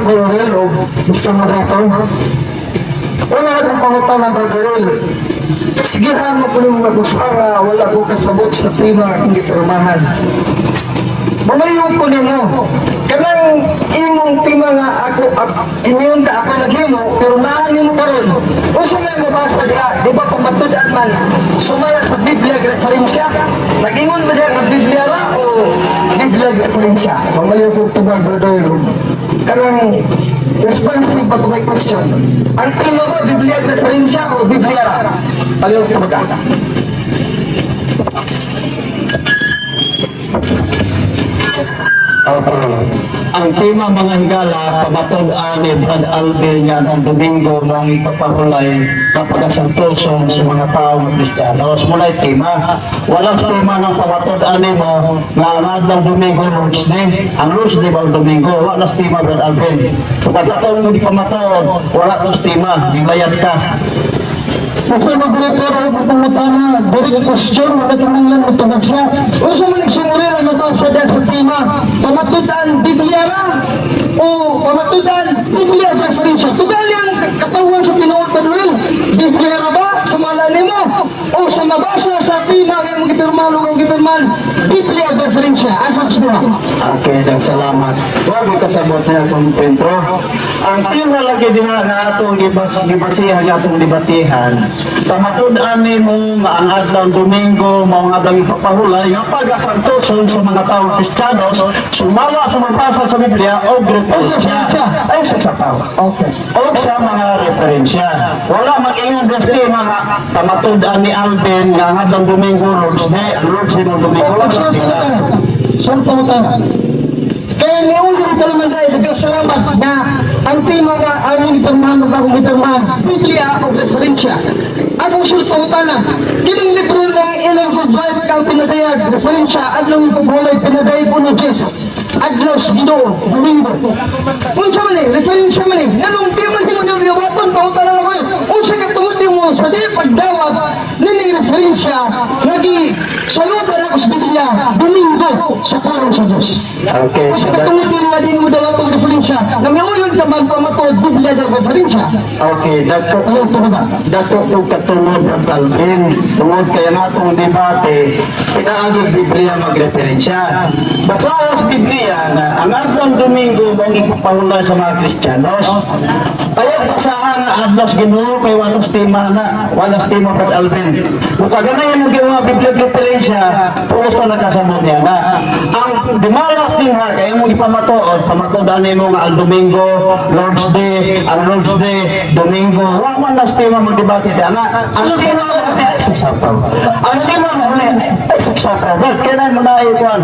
Brother o Mr. Moderator. Una na kong pangutana, Brother Will. Sigihan mo ko nimo nga wala ko kasabot sa tema akong gipirmahan. Mamayo ko nimo. Kanang imong tema nga ako ingon ka ako naghimo pero naa nimo karon. Unsa may mabasa diha? Di ba pamatud-an man sumala sa Biblia referensya? Nag-ingon ba diha nga Biblia ra o Biblia referensya? Mamayo ko tubag, Brother. Kanang responsive ba to my question? Ang tema ba Biblia referensya o Biblia ra? Palihog tubag ka. Okay. Ang tema, mga higala, pamatud-an ni Brad Alvin nga ang Domingo mong ipapahulay kapag ang santoson sa mga tao ng Kristiyanos. Muna yung tema. Walang tema ng pamatud-an mo nga ang adlaw Domingo Lord's Day. Ang Lord's Day ba ang Domingo? Wala na tema, Brad Alvin. Kung pagkataon mo di pamatuod, wala na tema. Hinglayat ka. Kasi moderator, ang pangutana, direct question, wala kinahanglan mo tubag siya. Unsa man igsumuril ang nabasa diha sa tema? Pamatud-an Biblia ra o pamatud-an Biblia referensya? Tugali ang katawan sa tinuod pa rin. Biblia ra ba sumala nimo o sa mabasa sa tema nga imong gipirmahan o ang gipirmahan Biblia referensya? Asa sa mga? Okay, dan salamat. Wag mo kasabot niya akong kwento. Ang tema lagi din nga atong gibasihan nga atong debatihan. Pamatud-an nimo nga ang adlaw Domingo mao ang adlaw ipapahulay nga pagasantoson sa mga taong Kristiyanos sumala sa mabasa sa Biblia o referensya. Ay sa sapaw. Okay. O sa mga referensya. Wala mag-ingon sa tema nga pamatud-an ni Alvin nga ang adlaw Domingo Lord's Day, ang Lord's Day ng Domingo. Wala sa tema. Saan pangutana? Kaya niulo ka naman dahil daghang salamat na ang tema nga among gipirmahan ug akong gipirmahan, Biblia o referensya. Akong sul pangutana, kining libro ng Ellen Goodwife kang pinadayag, referensya, adlaw ipapahulay, pinadayag uno Diyos. Adlaw sa Ginoo, Domingo. Unsa man eh, referensya man eh. Nganong di man nimo niwaton, pangutana lang kayo. Unsa ka tungod nimo sa di pagdawat nining referensya nga gi salutan ako sa Biblia, Domingo sa pulong sa Diyos. Okay. Unsa ka tungod nimo nga di mo dawat og referensya nga miuyon ka man pamatuod Biblia daw referensya? Okay, dagko Anong tungod na? Dako kong katungod ang Alvin, tungod kaya nga itong debate, pinaagi Biblia magreferensya. Basta sa Biblia na ang adlaw Domingo mao ang ipapahulay sa mga Kristiyanos. Kaya basahan nga adlaw sa Ginoo kay walang tema na, walang tema, Brad Alvin. Kung sa ganayan mo ginawa Biblia referensya, pulos na nakasabot niya na. Ang dumalas din ha, kaya mo ipamatuod, pamatuod mo nga ang Domingo, Lord's Day, ang Lord's Day, Domingo, wa man nas tema magdebate di ana. Ang tema ay saksapaw. Ang tema mauni ay saksapaw. Brad, kailan mo na ikuan?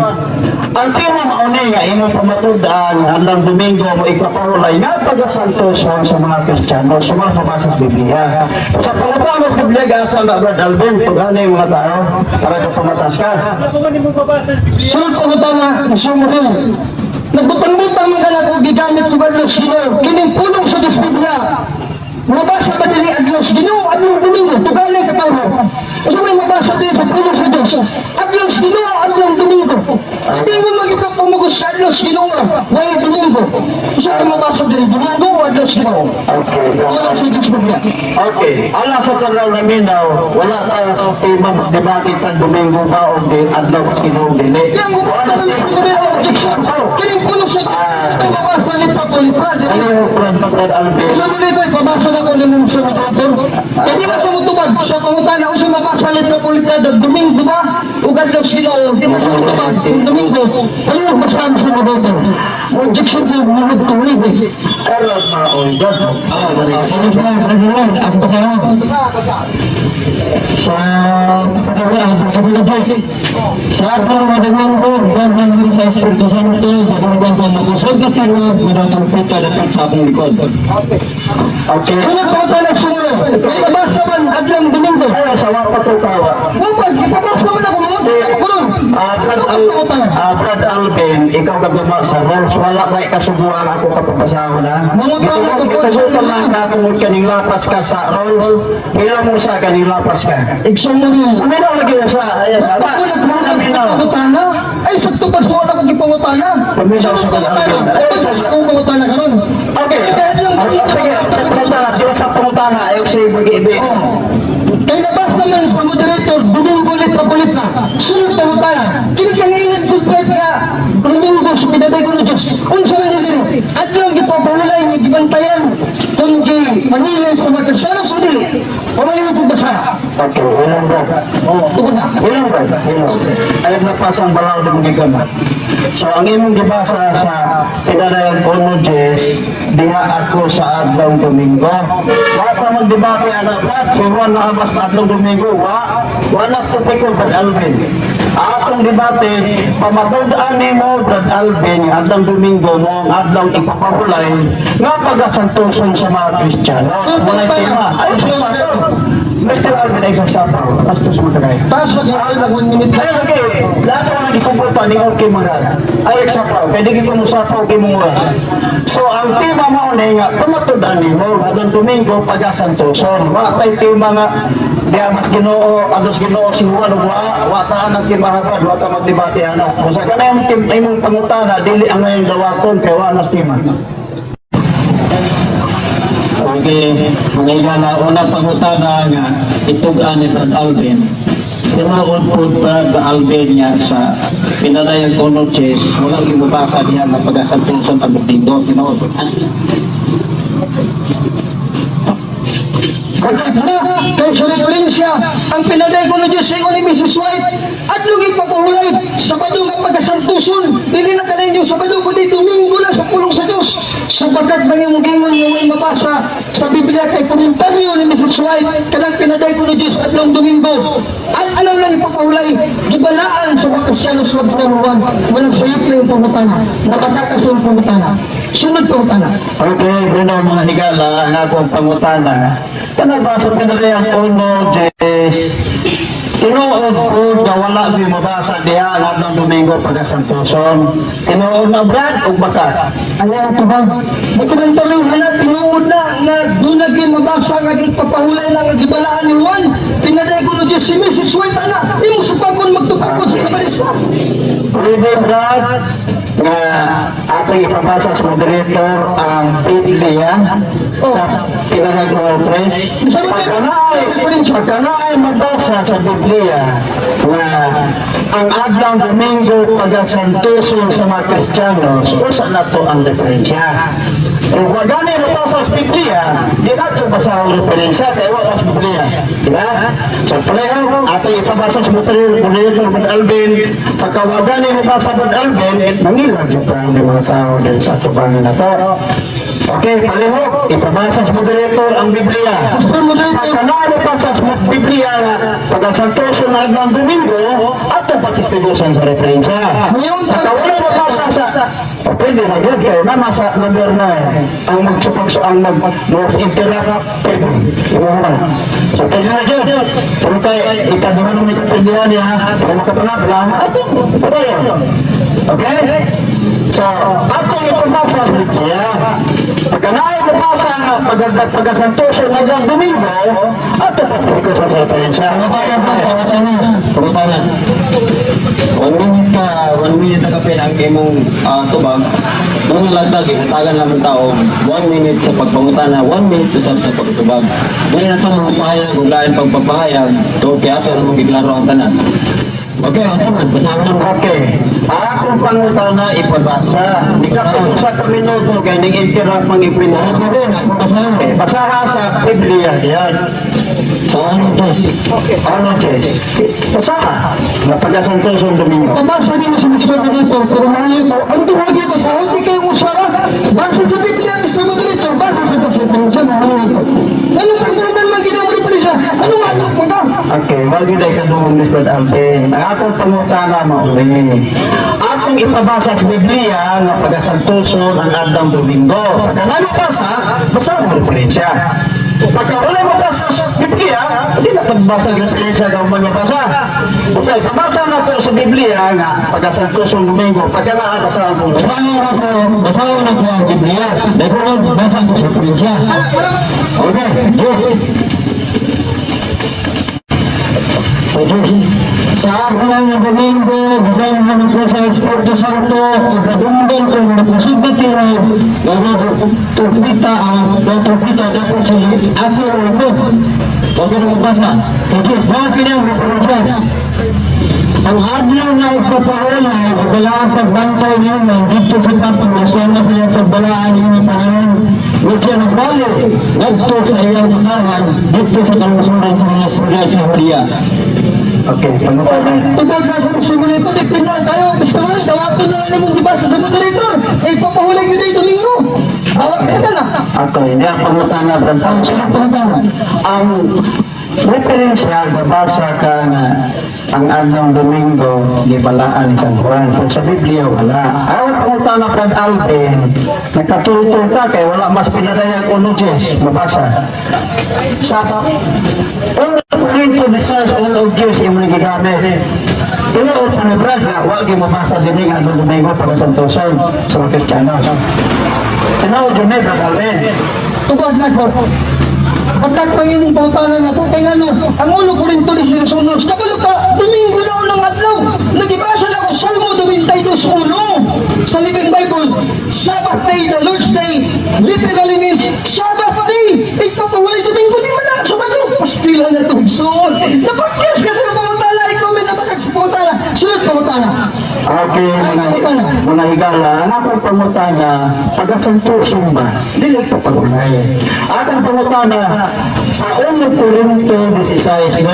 Ang tema mauni nga imong pamatud-an ang Domingo mo ipapahulay nga pagasantoson sa mga Kristiyano sumala mabasa sa Biblia. Sa pangutana sa Biblia gasa na, Brad Alvin, pag ano yung mga tao para ka pamatas ka. Sunod pangutana, sumuril. Nagbutang-butang man ka kung gigamit og adlaw sa Ginoo. Kining pulong sa Diyos Biblia. Mabasa ba dili adlaw sa Ginoo adlaw Domingo? Tugali ka tawo. Unsa may mabasa dili sa pulong sa Diyos? Adlaw sa Ginoo, adlaw Domingo. Hindi mo magita pumugos sa adlaw sa Ginoo, way Domingo. Unsa may mabasa dili Domingo o adlaw sa Ginoo? Okay. Pulong sa Diyos Biblia. Okay. Ala sa tanaw na minaw, wala tayo sa tema magdebate tag Domingo ba o di adlaw sa Ginoo dili. Yang wala sa objection. Kining pulong sa Diyos, ito mabasa litra po litra. Ano yung Brad Alvin? Sa muli ko, ipabasa na ko nimo sa moderator. Kaya di ba sa mutubag, sa pangutana, kung sa mabasa litra po litra, Domingo ba? O adlaw sa Ginoo, di ba sa mutubag, kung Domingo, ano yung basahan sa moderator? Objection ko, mga tuloy eh. Carlos Maoy, God. Ako pa sa'yo. Sa sa ako madamang ko, ganyan sa Espiritu Santo, sa kong sa makusog na pero, madatang puta dapat sa akong likod. Okay. Sunod pa ito na sunod. Ipabasa man adlang Domingo. Ay, sa wa pa to kawa. Upag, ipabasa man ako, mga ako ron. Brad Alvin, ikaw gagawa sa rules, wala ba ikasubuan ako kapabasahon ha? Mangutana ko po. Gitugutan lang ka tungod kaning lapas ka sa rules, ilang mo sa kaning lapas ka. Igsoon mo rin. Uminaw lagi mo sa, ayun, Ako nagkulang sa pangutana. Ay, sa tupag suot ako gipangutana. Paminaw Sunod sa pangutana. Alvin. Ay, sa akong pangutana karon. Unsa man diri? Adlaw gipapahulay nga gibantayan kung gi pangilin sa mga Kristiyanos o dili. Pamayo ko basa. Okay, ilang ba? Oh, tugod na. Ilang ba? Ilang. Ay napasang balaw ng gikan. So ang imong gibasa sa Pinadayag Uno Diyes, diha ako sa adlaw Domingo. Wa pa magdebate ana Brad, si Juan na amas na adlaw Domingo, wa wa na sa topiko, Brad Alvin. Atong debate, pamatud-an nimo, Brad Alvin, adlaw Domingo mo ang adlaw ipapahulay nga pagasantoson sa mga Kristiyano. Walay tema. Ay, sa Mr. Alvin ay isang sapaw. Pastos mo tagay. Taas na kayo lang 1 minute. Ay, okay. Lahat ng nagisubutan ni okay mga. Ay, sapaw. Kaya di ko mo sapaw kay mong oras. So, ang tema mo na nga, pamatud-an nimo, adlaw Domingo, pagasantoson. Wa tay tema nga, di mas Ginoo, ados Ginoo si Juan, wa, wa taan ang tema ha, wa ta magdebate ana. Kung sa kanang imong pangutana, dili ang ngayong dawaton, kay wa nas tema. Okay, mga igala, unang pangutana nga itug-an ni Brad Alvin. Tinuod po Brad Alvin nga sa Pinadayag Uno Chess, wala gimubasa diha nga pagasantuson ang Domingo. Tinuod. Pagkatna, kay sa referensya, ang pinaday ko na Diyos ingon ni Mrs. White, at lugi papahulay, Sabado nga pagkasantuson, dili na kanin yung Sabado, kundi Domingo na sa pulong sa Diyos. Sapagkat nang imong gingon nga way mabasa sa Biblia kay komentaryo ni Mrs. White, kanang pinaday ko ni Diyos at long Domingo, ang alaw lang ipapahulay, gibalaan sa mga Kristiyano sa Binaruan, walang sayop na yung pangutana, nakatakas yung pangutana. Sunod pangutana. Okay, bueno mga higala, ang akong pangutana. Kana ba sa Pinadayag Uno Diyes, tinuod po nga wala gyud mabasa diha ang adlaw Domingo pagasantoson? Tinuod na, Brad, ug baka? Ala ito ba? May komentaryo hanap, tinuod na nga doon na gyud mabasa nga gipapahulay lang nga gibalaan ni Juan. Pinaday ko no Diyos si Mrs. White ana. Imo supakon magtupakon sa Sabarisa. Pwede, Brad, nga atong ipabasa sa moderator ang Biblia sa Pinadayag Uno Tres. Pagka naay mabasa sa Biblia nga ang adlaw Domingo pagasantoson sa mga Kristiyanos, usa na to ang referensya. Kung wa gani mabasa sa Biblia, di na to basa ang referensya kay wa sa Biblia. Di ba? So pareho, ato ipabasa sa moderator Brad Alvin, pagka wa gani mabasa Brad Alvin, mangilag yung pa ang mga tao din sa atubangan na to. Okay, pareho, ipabasa sa moderator ang Biblia. Mr. Moderator, Pagka naabasa sa Biblia nga pagkasantoso na ng Domingo, ato patistigusan sa referensya. Ngayon, Pagka wala mabasa sa o, pwede na yun, kaya naman sa number 9, ang magsupagso, ang mag interact, pwede. Imuha na. So, pwede na yun. Pero kay, ikaduhan mo ikatindihan niya, kung makapanabla, ato, ito yun. Okay? So, atong ipabasa sa Biblia. Pagka naibabasa nga pagkasantoso na ng Domingo, ato patistigusan sa referensya. Pangutana, pangutana. 1 minute ka, 1 minute na kapin ang imong tubag. Doon lang lagi, hatagan lang ng tao, 1 minute sa pagpangutana, 1 minute usab sa pagtubag. Dili na ito mga pahayag, ug lain pagpapahayag, to kaya ato namang giklaro ang tanan. Okay, unsa man, basahan mo. Okay. Akong pangutana ipabasa. Di ka kung sa ka minuto kay ning interact mang ipina. Ako din, ako basahan. Okay, basaha sa Biblia yan. Sa ano, Diyos? Ano, Jess? Basaha. Napagasantoso ang Domingo. Pabasa niyo sa Mr. Moderator, pero mahal ko, ang duha niyo sa hindi kayo usara. Basa sa Biblia, Mr. Moderator, basa sa referensya, mahal ko. Anong pagkurunan man ginawa referensya? Anong ano mo ka? Okay, wag yun ay kadungog ni Brad Alvin. Ang akong pangutana mauli. Akong ipabasa sa Biblia nga pagasantoson ang adlaw Domingo. Pagka nabasa, basa ang referensya. Pagka wala mabasa sa Biblia, hindi na pagbasa ang referensya kung mabasa. Basta ipabasa na to sa Biblia nga pagasantoson Domingo, pagka naabasa ang puno. Basahan na ko ang Biblia. Dahil ko basa ko sa referensya. Okay, Diyos. So, Diyos. Sa araw ng Domingo, gudang ko sa Espiritu Santo, kadunggan ko na posibilidad nga trumpita ang trumpita dapat sa ako ito. Huwag ka na magbasa. So, Diyos, bakit ang referensya? Ang adlaw nga igpapahulay, gibalaan pagbantay niyo ng dito sa Patmos, na siya pagbalaan niyo ng Panginoon. Ug siya nagbali, ngadto sa iyang nakahan, dito sa kalungsuran sa mga sugay sa Judea. Okay, pangutana. Tubag na kung simulator, di pinal tayo. Gusto mo, dawaton na lang nimong gibasa sa moderator. Eh, papahulay yun ay Domingo. Awak ka na. Okay, hindi ang pangutana, Brad. Ang Pangutana. Ang referensya, nabasa ka nga ang adlong Domingo gibalaan ni San Juan. Kung sa Biblia, wala. Ang pangutana, Brad Alvin, nagkatultol ka kay wala mas pinadayag uno Diyos, mabasa. Sa una Corinto 16, uno Diyos, imo ni gigamit. Tinuod sa ni Brad nga, wa gyud mabasa dinhi nga adlong Domingo para sa Santoson sa mga Kristiyano. Tinuod yun ni Brad Alvin. Tubag na ko. Pagkat pa yun yung pangutana na to, kaya ano, ang uno Corinto ni Jesus unos, kabalo ka, Domingo na unang adlaw. Nagibasa na ako, Salmo 92.1 sa Living Bible, Sabbath day, the Lord's Day, literally means Sabbath day. Ikaw pa wala Domingo, di man na, Sabado. Pastila na itong soul. Napakyas kasi ang pangutana, ikaw may napakyas sa pangutana. Sunod pangutana. Okay, mga higala, ang akong pangutana, pagkasantusong ba, dili pa pagulay. Akong pangutana, sa 1 Corinto 16,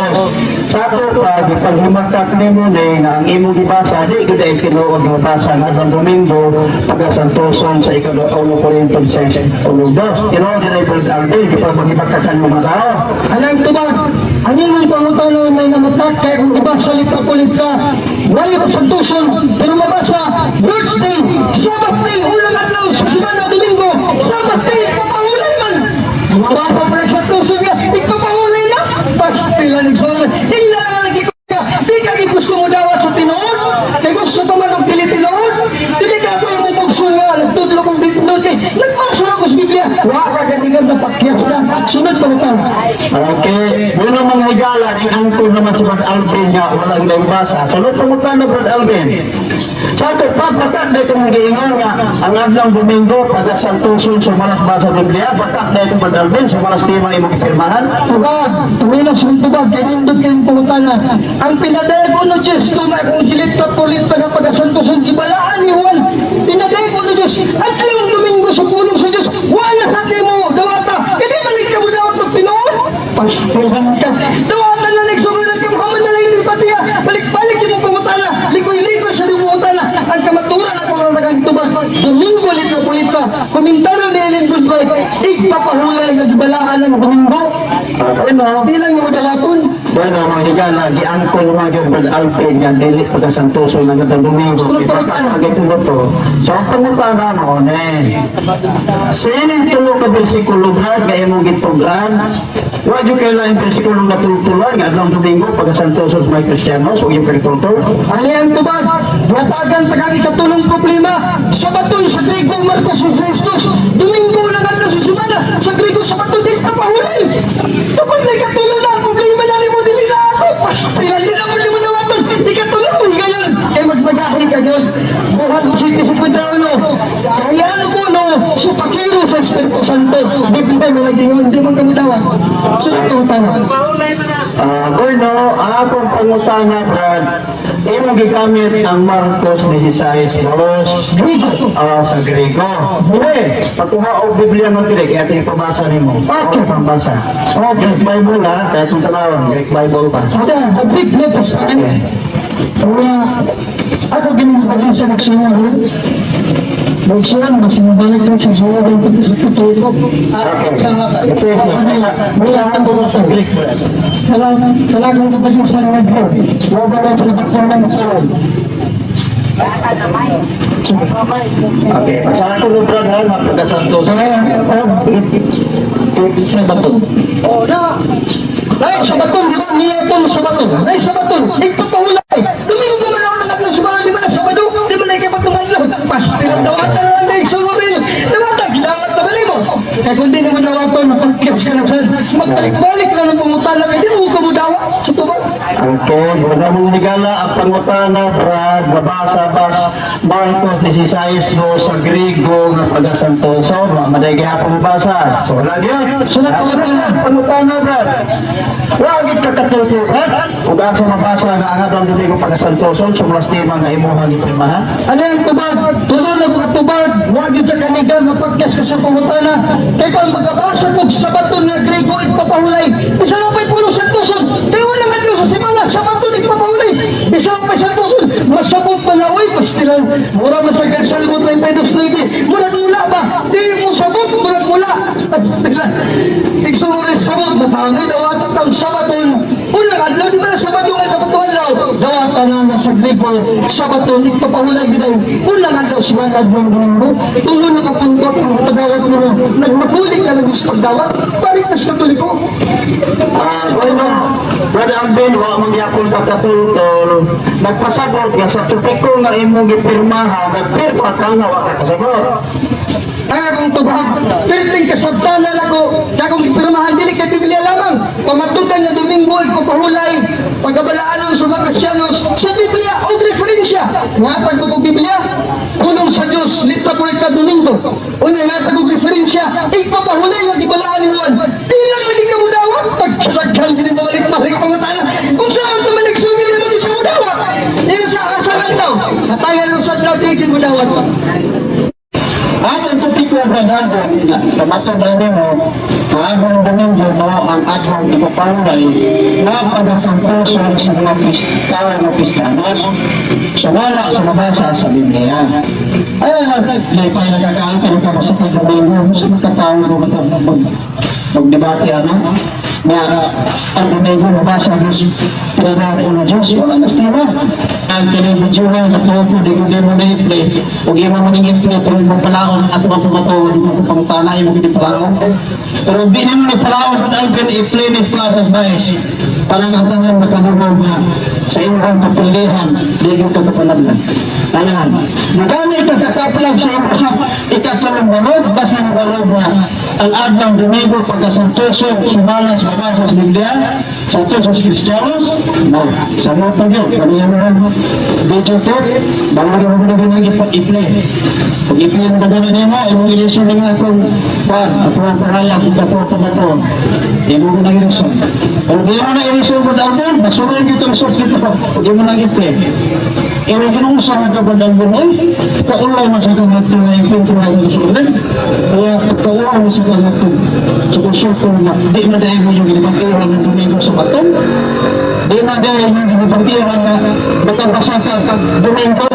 sa ato pa, gipaghimakak nimo ni nga ang imong gibasa, di gud ay tinuod nga basa nga sa Domingo, pagkasantuson sa ika 1 Corinto 16, 1, 2. Tinuod din ay Brad Alvin, gipaghimakakan mo mga tao. Anang tubag, ang imong pangutana may namatak kaya kung gibasa litra ka, wala ko sa tuson, pero mabasa, Lord's Day, Sabbath Day, unang adlaw sa semana Domingo, Sabbath Day, ipapahulay man. Mabasa pa sa tuson nga, ipapahulay na. Pastila ni Solomon, ila nga lagi ka, di ka gusto mo dawat sa tinuod, kay gusto ka man og dili tinuod, dili ka ako imong pagsunga, nagtudlo kong tinuod kay, nagpasok ako sa Biblia, wa ka ganingan na pakyas ka, sunod pangutana. Okay, muna mga higala, ning angkon naman si Brad Alvin nga walang naibasa. Sunod pangutana, Brad Alvin. Sa ato pa, bakat na itong giingon nga ang adlong Domingo pagasantuson sumalas ba sa Biblia, bakat na itong Brad Alvin, sumalas tema imong gipirmahan. Tubag, tumilas ng tubag, kay nindot kayong pangutana. Ang pinadayag uno Diyos, tuma kung gilit ka pulit pa nga pagasantoson, gibalaan ni Juan. Pinadayag uno Diyos, at yung Domingo sa pulong sa Diyos, wala sa mo, dawata, kaya balik ka mo dawat ng tinuod. Pastilan ka, dawata na nagsumunod ka, Muhammad na lang yung patiya, balik-balik yung pangutana, likoy-likoy sa yung pangutana, ang kamaturan ako ng nagang tubag, Domingo litro pulit ka, komentaryo ni Ellen Goodbye, igpapahulay nga gibalaan ng Domingo. Bueno, Bilang yung dalaton, bueno mga higala, giangkon mga gyud Brad Alvin nga dili pagasantuson ang adlong Domingo. Sunod Bakat pangutana. ang itong to. So ang pangutana mo ne. Sa ining tulo ka bersikulo Brad nga imong gitug-an, wa jud kay laing bersikulo nga tultulan nga adlong Domingo pagasantuson sa mga Kristiyano, so yung tultol. ani ang tubag, natagan pa kang ikatulong problema, Sabaton sa Grigo Marcos Festus, Domingo ng adlaw sa semana, sa Grigo Sabaton di pa pahulay. Kapag may katulong na ang problema na nimo dili na ako, pastilan din ako nimo nawaton, ikatulong gayon, kay magbagahi ka gayon. Buhat 751, kaya ano ko no, supakiro sa Espiritu Santo, di pa mo nagingon, di man kami dawat. Sunod ko tama. Ah, Gorno, ang akong pangutana, Brad, imong gigamit ang Marcos 16:2. Grigo. Ah, sa Grego. Hindi, pagkuha og Biblia ng Greek, ito yung pabasa nimo. Okay. Okay, pambasa. Oh, Greek Bible ha, kaya itong tanawang, Greek Bible pa. Ada, the big letters. Okay. Kaya, ako ganun pa rin sa nagsunod. Nagsunod, mas mabalik na sa sunod ang pati sa totoo ko. Okay. Kasi, Wala ang sa Greek, Brad. Talagang kapag sa negro. Wala lang sa doktor ng sunod. Okay, sa ako no, Brad, ha, nga pagkasantos. Kaya, sa bato. Oh, na. Ay, sa baton, di ba? Niyatong sa baton. Ay, sa baton. Ipapahulay. Domingo man ako nang sa baton, di ba na Sabado? Di ba na ikapagtungan lang? Pastilang dawatan na lang na isumuril. Dawatan, ginawat na bali mo. Kaya kung di naman dawaton, mapagkiyas ka na sad. Magbalik-balik na ng pangutana, kaya di mo ka mo dawat sa tubag. Okay, wala mong nigala ang pangutana, Brad, mabasa bas Marcos 16 do sa Griego nga pagasantoso, maday gihapon mabasa. So wala gyud. So pangutana, pangutana, Brad. Wa gid ka katuto, Brad. Ug asa mabasa nga ang adlaw Domingo pagasantoso, sumulas tema nga imuhang gipirmahan. Ano yung tubag? Tulo na ko katubag. Huwag yun sa kaniga, mapagkas ka sa pangutana. Kaya kung magkabasa ko sa baton nga Grego, ipapahulay. Isa lang pa'y pulo sa tuson. Kaya wala nga sa simana, sa baton ipapahulay. Isa lang pa'y sa tuson. Masabot pa na, uy, pastilan. Mura masagad sa limot na 32.9. Murag mula ba? Di mo sabot, murag mula. Pastilan. Igsulit sabot, napangay, dawatan ang sabaton. Unang adlaw, di ba na Sabado nga kapatuan law? Dawatan na nga sa Grego, Sabaton, ipapahulay ginaw. Unang adlaw si Juan adlaw Domingo, tulo na kapuntot ang pagdawat mo. Nagmapuli ka lang sa pagdawat, balik na sa Katoliko. Ah, bueno, Brother Alvin, wa man gyapon ka katultol. Nagpasabot nga sa topiko nga imong gipirmahan, nagpirma ka nga wa ka kasabot. Ang akong tubag, perting kasabtanan ako, na akong gipirmahan dili kay Biblia lamang. Pamatukan nga Domingo ipapahulay, pagkabalaanon sa mga Kristiyanos sa Biblia o referensya. Ngatag mo kong Biblia, pulong sa Diyos, litra po ka Domingo. Una ngatag og referensya, ipapahulay nga gibalaan ni Juan. Di lang lagi ka mudawat, pagkadaghan gini mabalik-balik pangutana. Kung saan tumalik sugil mo di sa mudawat. Iyo sa asahan daw, katayan lang sa adlaw di mudawat. Ang topiko, Brother Alvin, pamatod ani mo, ang agong Domingo mo ang agong ipapangulay na pagasantoso sa mga Kristiyano nga Kristiyanos. So wala sa mabasa sa Biblia. Ay, lipay nakakaangkin ka sa Domingo, mas makatao mo magdebate ano? Na ang Domingo mabasa Diyos, pinanako ng Diyos, wala na stima. Ang kinibidyohan, natuko, di ko di mo na i-play. Huwag imo mo nang i-play, pero mo palaon, ato ang pumatuon, di mo ko pangutana, imo gid palaon. Pero di nimo ni palaon, but Alvin, i-play ni Plaza Vice. Parang atangan makadugog na sa imong kapilihan, di ko kakapanablan. Kailangan. Nagani ka kakaplag sa imong ikatulong balog, basta ng balog na ang adlaw Domingo pagkasantoso, sumala sa mabasa sa Biblia, sa Tosos Kristiyanos, na sa mga pagyo, kaniya mo ang video tape, bago mo na ganang i-play. Pag i-play mo na ganun mo, imong ilisyon na nga akong pan, ako ang parayag, ikaw ang pamato. Imo mo na ilisyon. Kung di mo na ilisyon mo dalbon, basurong kitang soft dito. Pag di mo na i-play. Imo ginuusa nga ka dalbon, oy, kaulay man sa kangatong nga impinto na itong sulit. Kaya pagkaulay man sa kangatong sa konsulto na di na dahil mo yung ginibagtihan ng Domingo sa batong. Di na dahil yung ginibagtihan na matabasa ka Domingo.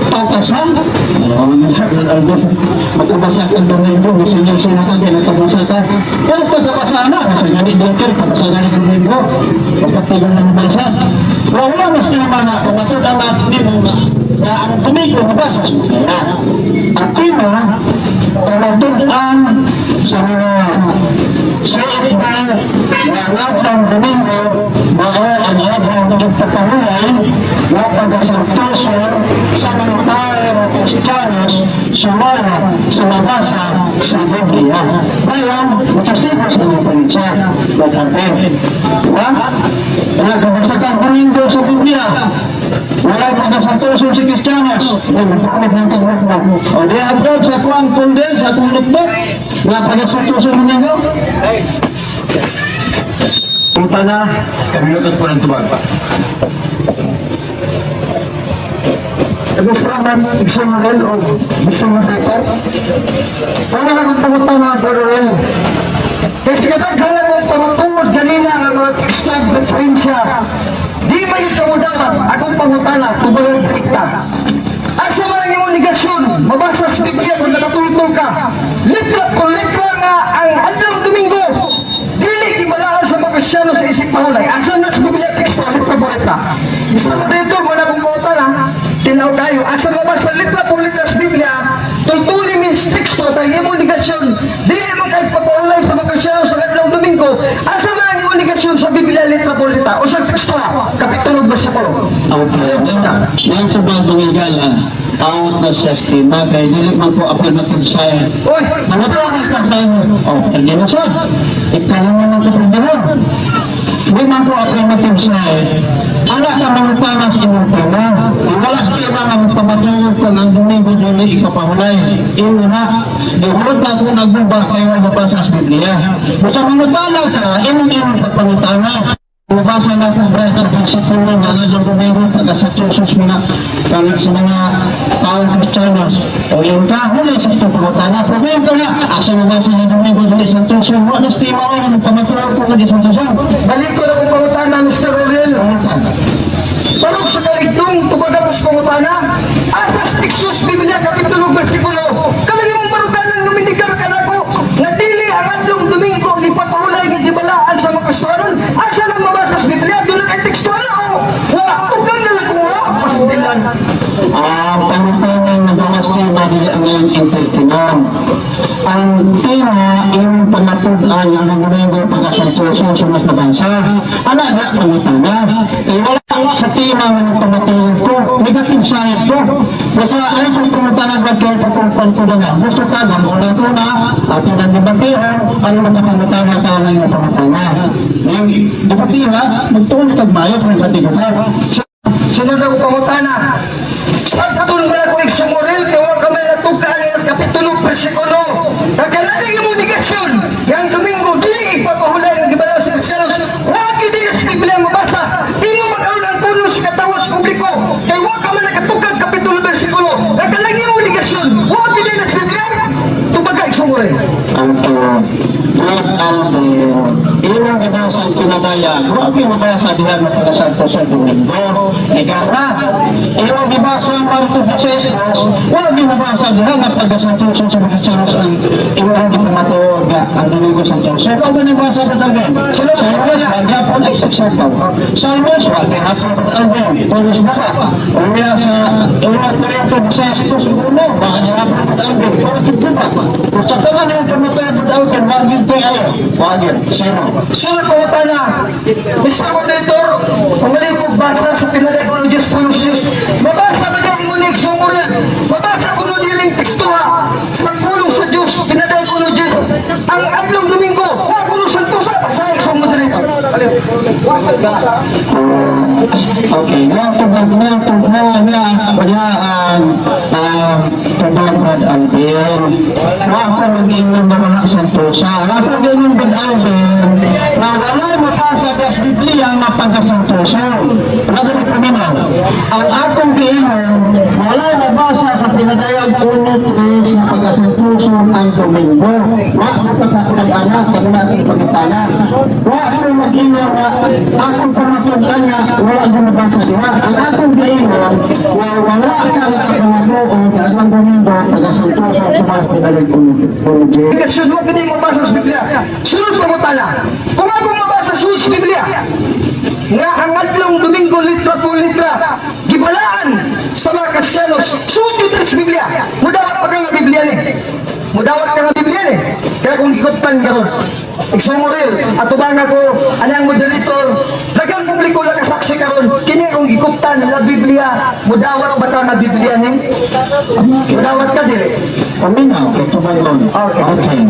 Pagkasa? Magkabasa ka Domingo, masinyan sila ka, di nakabasa ka. Pero pagkabasa na, basta gani doktor, kabasa gani Domingo. Basta tigil na mabasa. Pero wala mas naman na, kung matod ang lahat mo na, na ang Domingo mabasa sa kaya. Ang tema, pamatunan sa mga sa iba na ang atong Domingo, mao ang atong pagpapahulan na pagkasantoso sa mga tao ng Kristiyanos sumala sa mabasa sa Biblia. Ngayon, matastigo sa mga probinsya, Magharpin. Diba? Nagkabasa kang Domingo sa Biblia. Wala pagkasantoso si Kristiyanos. Ay, magpapalit ng pagmukmuk. O di abroad sa kuang pundel, sa akong lukbok, na pagkasantoso Domingo. Punta na, sa minutos po ng tubag. Gusto man, gusto mo rin o gusto mo dito? Wala na akong pangutana, Brother Will. Kasi kataghala mong pamatuod ganina ng mga Christian referensya. Di ba yung kamudamat? Akong pangutana, tubayang pikta. Asa man ang imong negasyon, mabasa sa Biblia kung nakatultol ka. Litra kung litra nga ang adlaw Domingo, dili gibalaan sa mga Kristiyano sa isip pahulay. Asa na sa Biblia teksto, litra po litra. Gusto mo dito, wala kong pangutana. Tinaw tayo, asa mabasa litra po litra sa Biblia, tultuli means teksto, tayo imong negasyon, dili man kay papaulay sa mga Kristiyano sa adlaw Domingo, asa man ang imong negasyon sa Biblia litra po litra, o sa Kristo, Kapitulo, versikulo. Okay. Ngayon po ba mga higala, out na sa tema, kay dili man po affirmative side. Oy, Mga po ang sa Oh, hindi na sir. Ikaw naman ang kasunduhan. Di man po affirmative side. Ala ka mangutana sa imong tema. Wala sa tema nga magpamatuod kung ang Domingo dili ikapahulay. Imo na. Di hulod na kung nagbaba kayo ang mabasa sa Biblia. Basta mangutana ka, imong imong pagpangutana. Mabasa na po, Brad, sa versikulo nga nga Domingo, taga sa Jesus mga sa mga taong Kristiyanos. O yung ka, huli sa itong pangutana. Problema ka nga, asa mabasa ng Domingo dili sa Jesus. Wala na stima ko, magpamatuod ko nga di sa Jesus. Balik ko lang ang pangutana, Mr. Oriel. Barog sa kaligtong, tubaga ko sa pangutana. Asas Texas Biblia, Kapitulo, Versikulo. Kalagi mong baruganan, luminigar ka na ko. Nadili ang adlong Domingo, ipapahulay ng gibalaan sa mga Kristiyanon. Asa lang mabasa sa Biblia? Doon ang teksto na o. Wa, tugang na lang ko ha. Pastilan. Ah, pangutana nga mga tema dili ang iyong entertainon. Ang tema iyong pangatudan ang Domingo pagkasantoso sa mga bansa. Ana na pangutana. Eh, wala sa tema nga nagpamatuod ko. Negative side ko. Basta ay kung pangutana ba kayo pagkumpan ko na nga. Gusto ka na, muna ko na, ato na debatihon, ano mga pangutana ka na yung pangutana. Yung debatiha, magtuon kag mayo kung katigo ka. Sunod ako pangutana. Sakton ba ako iksumuril kay wa ka may natukaan ang Kapitulo versikulo. Kakalagay mo negasyon yang Domingo dili ipapahulay ang gibala sa Kristiyanos. Wa gyud dili sa Biblia mabasa. Imo magkaroon ang puno sa katawas publiko kay wa ka man nakatukag kapitulo versikulo. Kakalagay mo negasyon. Wa gyud dili sa Biblia. Tubaga iksumuril. Okay. Lord Alvin, ilang kadasang pinadaya, grabe mo ba sa dihan na pagkasanto sa Domingo? Igara, ilang gibasa ang Marco Jesus, wag mo ba sa dihan na pagkasanto sa mga Kristiyanos ang ilang gipamatuod nga ang Domingo Santo. So, wag mo nabasa sa Alvin. Sa Salmos, wag yapon ay sagsagaw. Salmos, wag yapon Alvin. Tulos na ka. Uya sa una Corinto 16:1, baka yapon Alvin. Pero ba? Kung sa tanan yung pamatuod Alvin, wag yun kayo. Wag yun. Zero. Sunod pangutana. Mr. Moderator, pamaliw ko basa sa pinaday ko ng Diyos pulos Diyos. Mabasa ba niya ingon ni Iksumuril? Mabasa ko nun iling tekstuha sa pulong sa Diyos, pinaday ko ng Diyos. Ang adlong Domingo, wa ko nun santosa, basta Iksong Moderator. Baliw. Wa santosa. Okay, nga tubag na tubag na wala ang tubag Brad Alvin. Wa ako mag-ingon na mga santosa. Wa ako mag-ingon Brad Alvin na wala mapasa sa Biblia ang mapagkasantosa. Wala ko problema. Ang akong giingon, wala mabasa sa pinadayag 1:3 na pagkasantoso ang Domingo. Wa mapagkakunag-anak sa mga ating pagkatana. Wa ako mag-ingon na akong pamatugan nga wala gumabasa diha. Ang akong giingon, na wala ka nakapamatuon sa ang Domingo pagkasantoso sa mga pinadayag 1:3. Kasi wa gini mabasa sa Biblia. Sunod pangutana. Kung akong mabasa sa Biblia, nga ang adlong Domingo litra po litra, gibalaan sa mga Kristiyanos, sud yun sa Biblia. Mudawat pa ka nga Biblia ni. Mudawat ka nga Biblia ni. Kaya kung gikutpan karon, Iksumuril, atubanga ko, anang moderator, daghang publiko lang kasaksi karon, kini akong gikuptan la Biblia, mudawat ba ka nga Biblia ni? Mudawat ka dili. Paminaw, kay tubagon. Okay. Okay.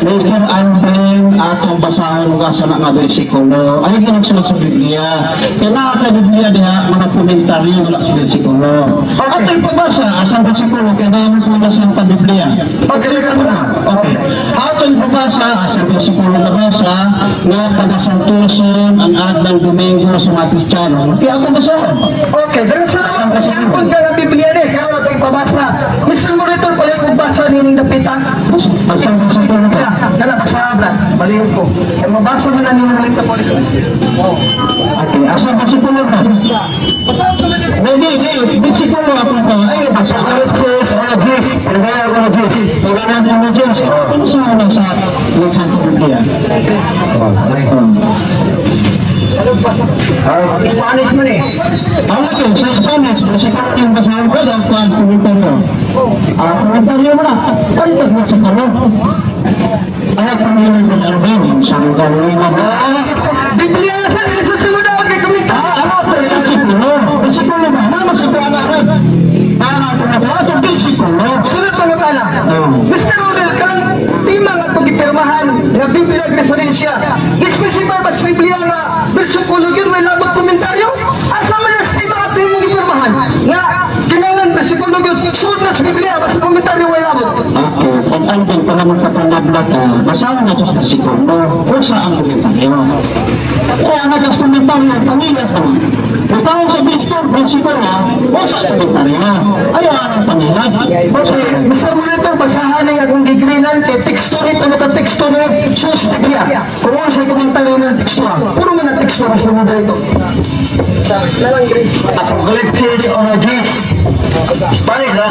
Mr. Alvin, atong basahon ka sa mga bersikulo. Ay, ginagsulat sa Biblia. Kaya na sa Biblia diha, mga komentaryo wala sa bersikulo. Okay. Atong pabasa, asang bersikulo, kaya naman po na sa Biblia. Okay, Okay. Atong pabasa, asang bersikulo nabasa, nga pagasantuson ang adlang Domingo sa mga Kristiyano. Kaya ako basahon. Okay, dahil sa angkon ka ng Biblia ni, karon ato ipabasa. Mr. Moderator, pala kong basa ni dapitan. Asang bersikulo ba? Kana basa bla, baliw ko. Kaya mabasa man na ninyo litra po litra. Okay, asang bersikulo ba? Hindi, hindi. Bersikulo ako pa. Ay, basa. Alexis, ano, Diyos. Pagkaya ko na Diyos. Pagkaya ko na Diyos. Ano sa una sa ng Santa Biblia? Spanish man eh. Ano ito? Sa Spanish, bersikulo yung basahan ko dahil sa komentaryo. Ah, komentaryo mo na. Kantas bersikulo. Ay, panginoon ko Alvin. Sa mga na ba? Biblia na sa sa sunod ako kay komenta. Ah, ano? Bersikulo. Biblia ang referensya. Gi-specify ba sa Biblia nga bersikulo yun, may labot komentaryo? Asa man na sa tema ato imong gipirmahan? Nga, kinahanglan bersikulo yun, suod na sa Biblia, basta komentaryo way labot. Okay, pag Alvin, para magkapanabla ka, basahin na ito sa bersikulo, kung saan komentaryo. Kaya nga sa komentaryo, pamilya ko. Basahin sa bersikulo, kung saan komentaryo. Ayaw ang pamilya. Okay, Mr. Monitor, basahan ang akong gigrinan kay teksto ni ano ka teksto ni sus Biblia. Kung ano sa komentaryo ng teksto, puro man ang teksto, Mr. Moderator. Apocalypse 1:10. Spanish, ha?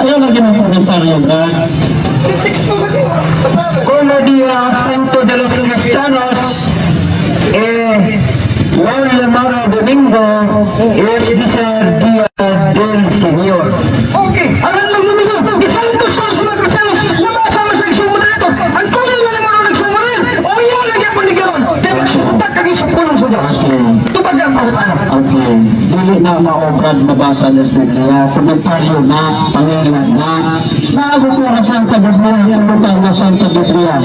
Ayaw lang yung komentaryo, Brad. Teksto ba kayo? Basahan. Como día santo de los cristianos, lo llamado domingo es dice día del Señor. Okay, ang alam mo nito, gisantos ko sa mga Kristiyanos, nabasa mo sa isang moderator, ang tulong na naman ang isang moderator, o iyo lang yung panigaron, kaya magsusupat kagi sa pulong sa Diyos. Tubag ang pangutana. Okay, dili na maobrad mabasa na sa Biblia, komentaryo na, pangilan na, naago ko na Santa Biblia, ang butang na Santa Biblia.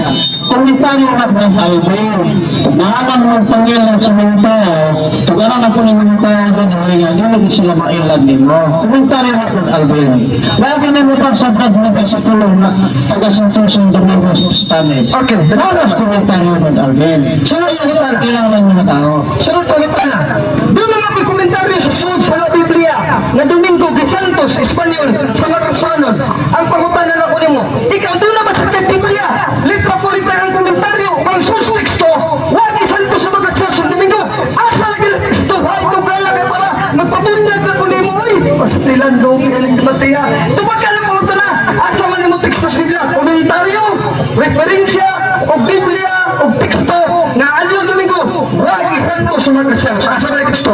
Komentaryo na ba sa Alvin? Naaman mo ang pangilan sa mga tao, tugaran na po ng mga tao doon, nga, di sila mailad nimo. Komentaryo na po Alvin. Lagi na mo pa sa brad na bersikulo na pagkasantoson Domingo sa Spanish. Okay. Naras komentaryo na Alvin. Sunod pangutana. Kailangan ng mga tao. Sunod pangutana. Doon naman may komentaryo sa suod sa la Biblia na Domingo Gisantos, Espanyol, sa mga Kristiyanon. Ang pangutana na ko nimo, ikaw doon na ba sa Biblia? Litra po litra ang komentaryo, ang sus teksto, wag gisantos sa mga Kristiyanon sa Domingo. Asa lagi ang teksto? Hay, tugala kay para magpabunyag na ko nimo. Ay, pastilan do, kailang matiya. Tumagal ang pangutana. Asa man nimo teksto sa Biblia? Komentaryo, referensya, o Biblia, o teksto na alyo Domingo, wag isanto sa mga Kristiyanon. Asa man ang teksto?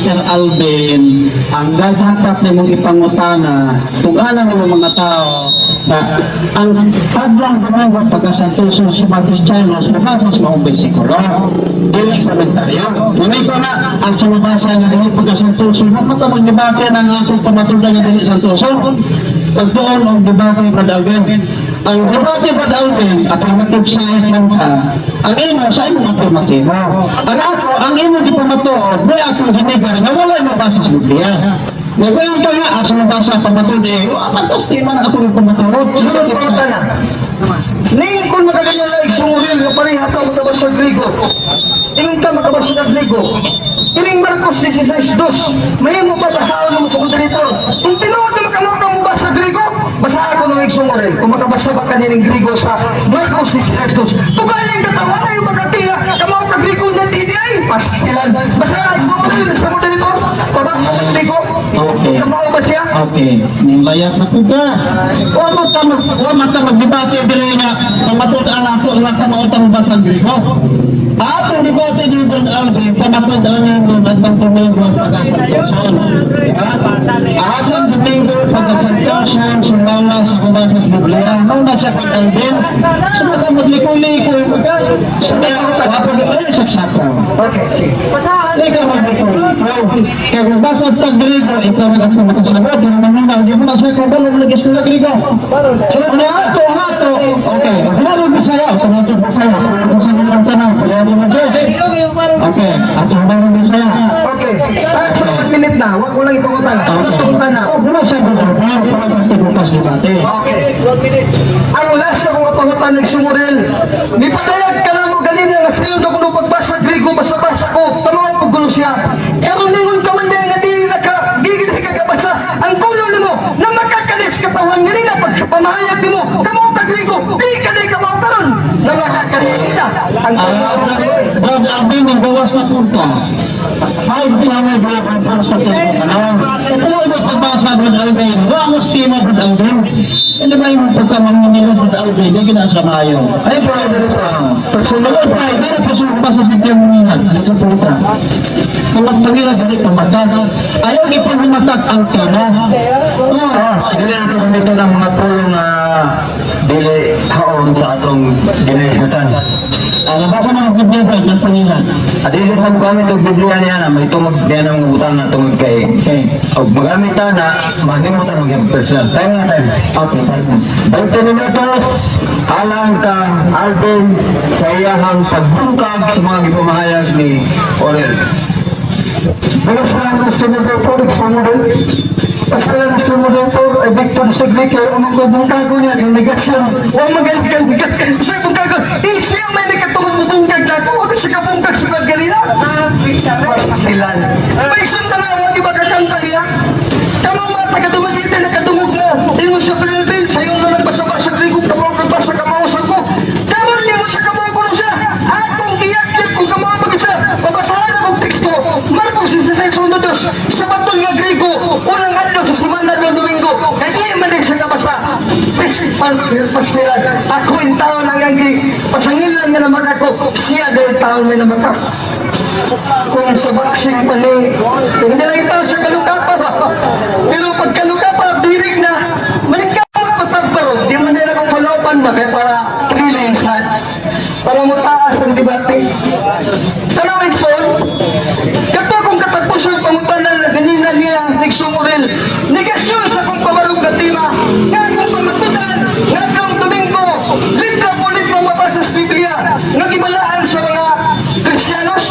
Mr. Alvin, ang dapat nimong ipangutana, tug-anan nimo mga tao na ang hadlang Domingo pagkasantoso sa mga Kristiyanos, mabasa sa maong bersikulo. Dili komentaryo. Ngunit pa nga, ang sumabasa nga dili pagkasantoso, huwag mata magdebate ng atong pamatulan nga dili santoso. Pagtuon og debate, Brad Alvin. Ang debate, Brad Alvin, affirmative side man ka, ang imo sa imong affirmative. Ang ako, ang imo di pamatuod, may akong ginigar nga wala mabasa sa Biblia. Nagayon ka nga, asa mabasa ang pamatuod eh, fantastic man ako ng pamatuod. Sunod pangutana. Ning kung makaganyan lang sumuril nga pareha ka makabasa Grigo. Ingon ka makabasa ka Grigo. Ining Marcos 16:2, may mo pa basahon mo sa moderator. Kung tinuod na makamo ka mo basa Grigo, basa ako ng igsumuril. Kung makabasa ba kanining Grigo sa Marcos 16:2, tugaling katawan ay makatila, kamo ka Grigo na di ay pastilan. Basa igsumuril sa moderator, pabasa ng Grigo. Okay. Kamao ba siya? Okay, nilayap na po ka. Wa man ta magdebate diri nga pamatud ang ato nga kamautang basang Grigo. Ato debate diri Brad Alvin, pamatud ang imong adtong Domingo ang pagkasantoson. Atong Domingo pagkasantoson sumala sa kubasa sa Biblia. Mao na siya Brad Alvin. Sumaka magliko-liko ka. Sa ay saksapaw. Okay, sige. Hindi ka magliko-liko. Kaya kung basa tag Grigo, ikaw ang ako makasagot. Yung mga hindi mo na siya kabalo mo lagi sa Grigo. Ano ato, ato. Okay, Tagalog Bisaya, Tagalog Bisaya. Tagalog ang tanong, kaya mo Diyos. Okay, ato ang Bisaya. Okay. Ah, sa 1 minute na, wag ko lang ipangutana. Sunod pangutana. Oh, wala siya gagawin para magtibukas debate. Okay. Ang last na kong pangutana ng sumurel. Mipadayag ka na mo ganina nga sayo na kuno pagbasa Grigo, basa-basa ko. Tama ko gulo siya. Karon ningon ka man dahil nga di na ka, gigil ka kabasa. Ang gulo nimo na makakalis katawan ganina pag pamahayag nimo. Kamo ka Grigo, di ka di ka mao karon. Na makakalita. Ang Ah, Brad Alvin, ang gawas na punta. Five summer break ang para sa tanan. Wala mo pagbasa, Brad Alvin. Wala mo stima, Brad Alvin. Hindi ba yung pagkamanginilo, Brad Alvin? Hindi kinasa maayo. Ay, sa Personal. Personal tayo, pero personal pa sa bigyan mo nila. Sa puta. Kung magpangira, dili pamatag. Ayaw ipahumatag ang tema. Ah, dili na ito gamiton ang mga pulong nga dili haon sa atong ginahisgutan. Ah, nabasa na ang Biblia, Brad, ng pangilan. At dili na gamit og Biblia niya na may tungod niya ng butang na tungod kay Okay. og magamit ta na mahimong ta mag personal. Time na time. Okay, time na. 20 minutos. Alang kang Alvin sa iyahang pagbungkag sa mga gipamahayag ni Orel. Basta sa moderator, sa model. Basta sa moderator, ay Victor disagree kayo, ang mga bungkago niya, yung negasyon. Huwag magalit-galit. Sa bungkago, eh, siya may nakatungod mo bungkag na ako, huwag siya kabungkag sa Galila. Pastilan. May sundan na ako, di ba kakanta niya? Kamo mga taga-Dumaguete, nakadungog mo. Ingon sa Philippines, sa iyong mga nagbasa-basa, Grigo, kamao nagbasa, kamao sa ko. Kamao niya mo sa kamao ko na siya. Akong giyakyat kung kamao pag isa. Babasahan akong teksto. Marcos 16:1-2. Sa batol nga Grigo, unang adlaw sa semana ng Domingo. Kay di man din sa kabasa. Pastilan. Ako in taon ang anggi. Pasangilan nga naman ako. Siya dahil taon may naman ako kung sa boxing pa ni hindi lang ito sa kalukapa ba pero pag kalukapa birig na malingkamot pagpagbaro di man nila kung follow-upan ba kaya para thrilling sa para mataas ang debate. Tanong Edson, kato kung katapusan pangutanan na ganina niya nagsumuril negasyon sa kong pabarog na tema nga akong pamatudan nga akong Domingo litra po litra mabasa sa Biblia nga gibalaan sa mga Kristiyanos.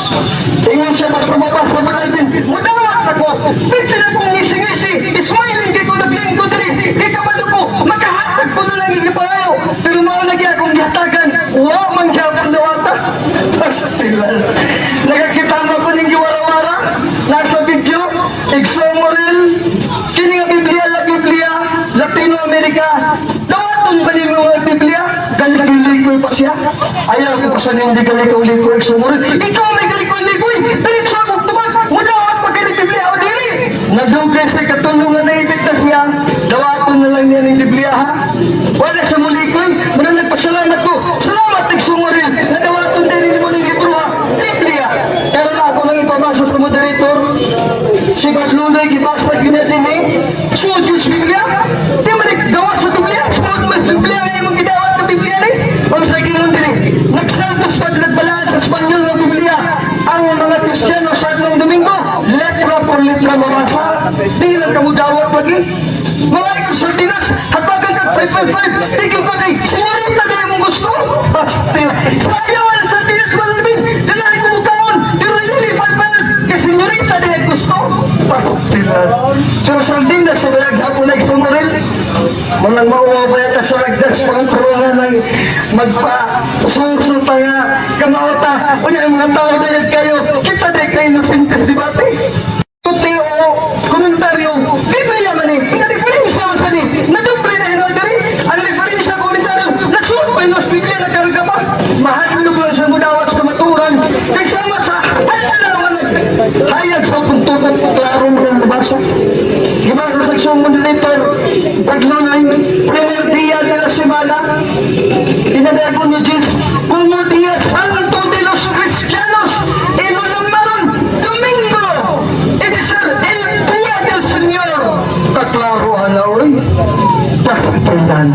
Ingon siya basta mabasa ba natin mudawat ako pwede na kong ngisi-ngisi smiling kay ko naglingko diri di kabalo ko makahatag ko na lang igipangayo pero mao lagi akong gihatagan wa man gyapon dawata. Pastilan. Nakakita mo ko ning giwarawara nasa video Exomorel kini nga Biblia la Biblia Latino America dawaton ba nimo nga Biblia galikilikoy pa siya. Ayaw ko pa sa hindi galikaw-likoy Exomorel ikaw may galikaw-likoy diretso akong tubag mudawat pa kay Biblia o dili nadugay sa katulungan na ibig na siya dawaton na lang niya ng Biblia ha wala sa mulikoy muna nagpasalamat ko salamat Exomorel na dawaton din mo ng libro ha Biblia. Pero na ako nang ipamasa sa moderator si Baglunoy gibasa gyud din eh Sud yung Biblia di man gawa sa Biblia sud man sa Biblia ay imong gidawat sa Biblia ni ang sa giingon din eh nagsantos pag nagbalaan sa Espanyol ng Biblia ang mga Kristiyano sa adlong Domingo letra por letra mabasa di lang kamo dawat lagi mga ikaw sardinas hatagan kag 555 tigil ka kay senyorita di mong gusto. Pastil sa ayaw ang sardinas malalabing dalahin ko mukaon pero hindi 55 kay senyorita di ay gusto. Pastilan. Pero sardinas sa bayag hapon ay sumuril malang mauwa ba yata sa lagdas pang corona ng magpa usul pa nga kamaota unya ang mga tao na yan kayo kita di kayo ng sintes debate Tuti o komentaryo, Biblia man eh, nga referensya man sa ni, nadoble na hinoy diri, ang referensya komentaryo, nasuot pa yung Biblia na karga pa, mahadlok lang sa mudawas kamaturan, kay sama sa adlaw nga hayag sa tuntukan, klaro mo ang mabasa. Gibasa sa isang moderator, paglunay, primer dia de la semana, dinadagon ni Jesus, como dia santo de los cristianos, y lo llamaron Domingo. It is el día del Señor. Kaklaro ana oy. Pastilan.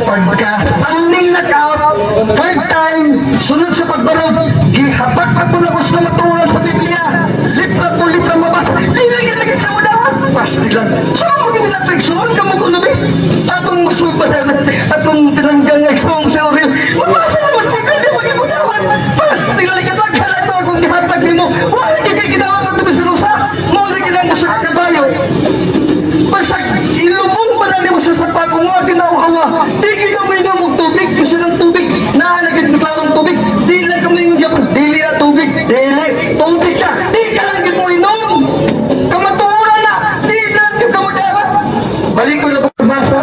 Pagka standing knockout, third time, sunod sa pagbarog, gihapak ako na ko sa maturan sa Biblia. Litra po litra mabasa. Dili nga lagi sa mudawat. Pastilan. So, mo ginila igsoon ka mo kuno Atong musulpa na atong tinanggal nga igsoon sa Oriel. Mabasa na mas Biblia mo gimudawat. Pastilan ka paghalat ko akong gihatag nimo. Wala gyud kay gidawat ang tubisan usa. Mo lagi lang mo sa kabayo. Basta ilubong pa na nimo sa sapa kung wa ginauhawa. Di gid mo inom og tubig kasi ng tubig naa na gid klarong tubig. Di lang kami yung gyapon dili na tubig. Dili tubig ka. Di ka lang gid mo inom. Kamatuoran na. Di lang gyud ka modapat. Balik ko na pagbasa.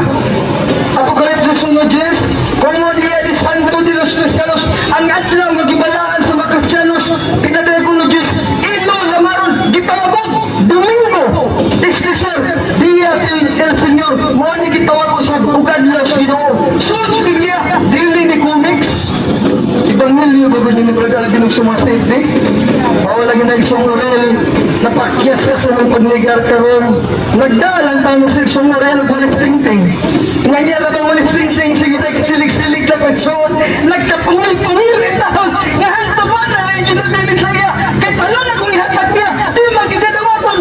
Apocalypse 1:10, como día de santo de los cristianos, ang adlaw nga gibalaan sa mga Kristiyanos, pinadayon ni Jesus, ilo lamaron, gitawag Domingo, es decir, día del el Señor, mo ni gitawag sa ug adlaw sa Ginoo. Sulod sa Biblia, dili ni comics. Ibang milyo ba ni Brother Alvin og sumasave eh? Mao lagi na isang Orel, napakyas ka sa mong pagnigar karon. Nagdalang tayo sa isang Orel, walis tingting. Nga niya lang ang walis tingting, sige na silig-silig na kagsuon. Nagkapungil-pungil in taon, nga hantuman na lang yung ginabilin sa iya. Kahit ano na kung ihatag niya, di magigadawaton.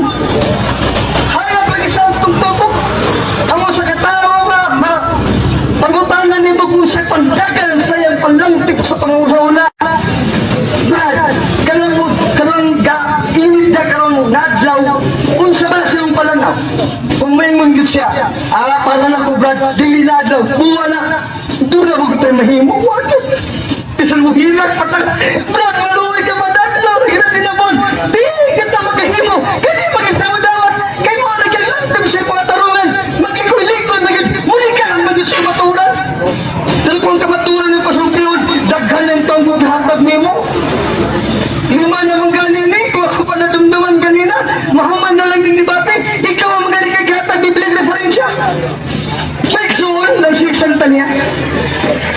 Hayag lagi sa tungtupok. Amo sa katao nga, ma, pangutanan ni mo kung sa pan sa pangusahuna. Brad, kanang kanang ga init na karon nga adlaw, unsa ba sa imong pananaw? Kung maingon gyud siya, ah, para na ko, Brad, dili na adlaw, buwa na. Doon na mo tayo mahimo. Wag. Bisan mo hilak pa ta. Brad, maluoy ka ba adlaw? Hira din na bon. Di kita makahimo. Kani mag-isama dawat. Kay mo naglantam sa mga tarungan. Maglikoy-likoy, magid muli ka ang magid sa kamaturan. Pero kung kamaturan ng pasultiyon, daghan ng taong maghatag nimo. Lima naman ganin eh, kung ako pa nadumduman ganina, mahuman na lang din debate, ikaw ang magaling kay gatag Biblia referensya. May soon, ng sisanta niya.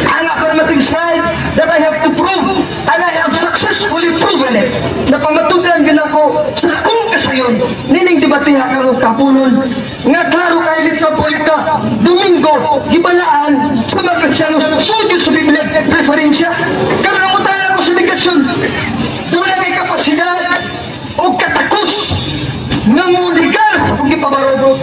Ang affirmative side that I have to prove, and I have successfully proven it, na pamatudan yun ako sa akong kasayon, nining debateha karon kapunon, nga klaro kay ka polika, Domingo, gibalaan sa mga Kristiyano, sudyo sa Biblia, referensya, karon mo tayo ako sa negasyon, doon na kay kapasidad o katakos nga muligar sa kong gipabarog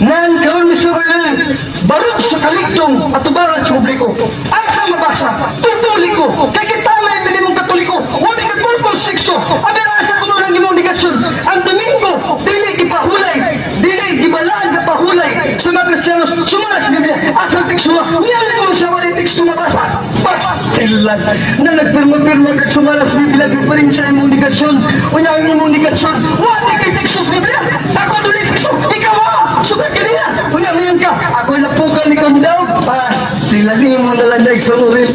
nan karon ni Sir Earl, barog sa kaligtong at tubaran sa publiko. Asa mabasa? Tutuliko. Kay kita may minimong Katoliko. Wala ka purpose sexo. Aber asa kuno lang imong negasyon. Ang Domingo, dili gipahulay, dili gibalaan na pahulay sa mga Kristiyano sumala sa Biblia. Asa ang teksto? Niyan ko siya wala teksto mabasa. Pastilan na nagpirma-pirma kag sumala sa Biblia referensya imong negasyon. Unya ang imong negasyon. Wala kay teksto sa Biblia. Ako doon teksto. Ikaw ah! Sukat kanina. Unya ngayon ka. Ako napukan ni daw. Pastilan nimo na lang nagsunurin.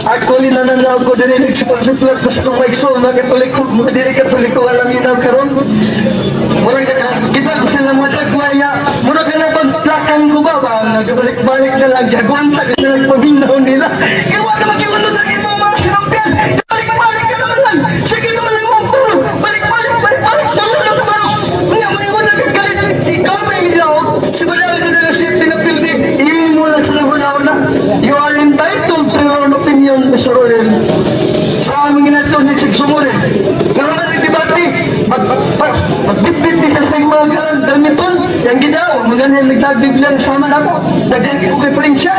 Actually, nananaw ko din nagsipat-siplat ko sa kong maigsoon, mga Katoliko, mga dili Katoliko, alam yun karon. Murag kita ko sila mga dagwaya, murag ka na pagplakan ko ba, ba, nagbalik-balik na lang, gagawin ka na lang paminaw nila. Gawa na mag-iunod ang imong mga sinultian, balik-balik ka naman lang, sige naman lang mong tulog, balik-balik, balik-balik, tulog na ka barog. Nga, may iwan na kagalit, ikaw may ilaw, si Banal na siya pinapildi, imo lang sa una-una. You are entitled to your own opinion, Mr. Rolel. Sa aming ginagawa ni Sig Sumurin. Pero man ang debate, magbitbit ni sa sa mga kalang damiton, yang ginawa, mga nagdagbiblang sama na ako. Daghan ko referensya,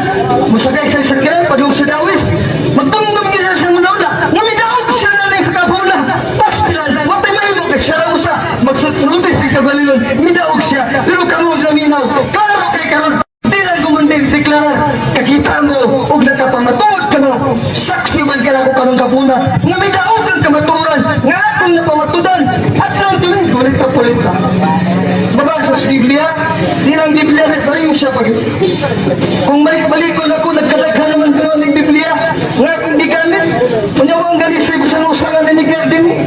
musakay sa sakyan, padung sa dawis, magtungdong niya sa mga. Namidaog siya na ng kakabula. Pastilan, watay may mo, kay siya raw sa, magsulti sa kagalinon, midaog siya, pero kamo naminaw, klaro kay karon, di lang ko man deklarar, kakita mo, og nakapamatuod ka mo, saksi man ka na ko karong kapuna, nga midaog ang kamaturan, nga akong napamatudan, at nang tuloy, pulita-pulita. Babasa sa Biblia, di lang Biblia referensya pag kung balik-balikon ako, nagkadaghan naman ko ng Biblia, nga akong gigamit, unya ang gali sa bisan usa nga nanigar din eh.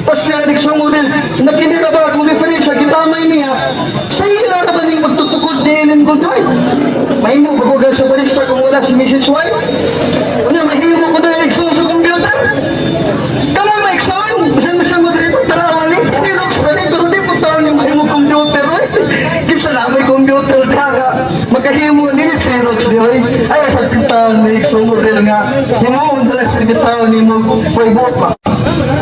Pastor Nixon Model, nakinira ba akong referensya, gitamay niya, sa ila na ba niyang magtutukod ni Ellen Goodwine? Mahimo ba ko sa barista kung wala si Mrs. White? Unya, mahimo ko na Excel sa computer? Kamo ma-Excel? Bisan Mr. Moderator, tarawan ni, Xerox na ni, pero di po taon yung mahimo computer. Eh. Kisa na may computer na nga, magkahimo ni Xerox di oy. Ay, sa taon ni Excel model nga, himo mo na sa taon ni mo, pwede pa.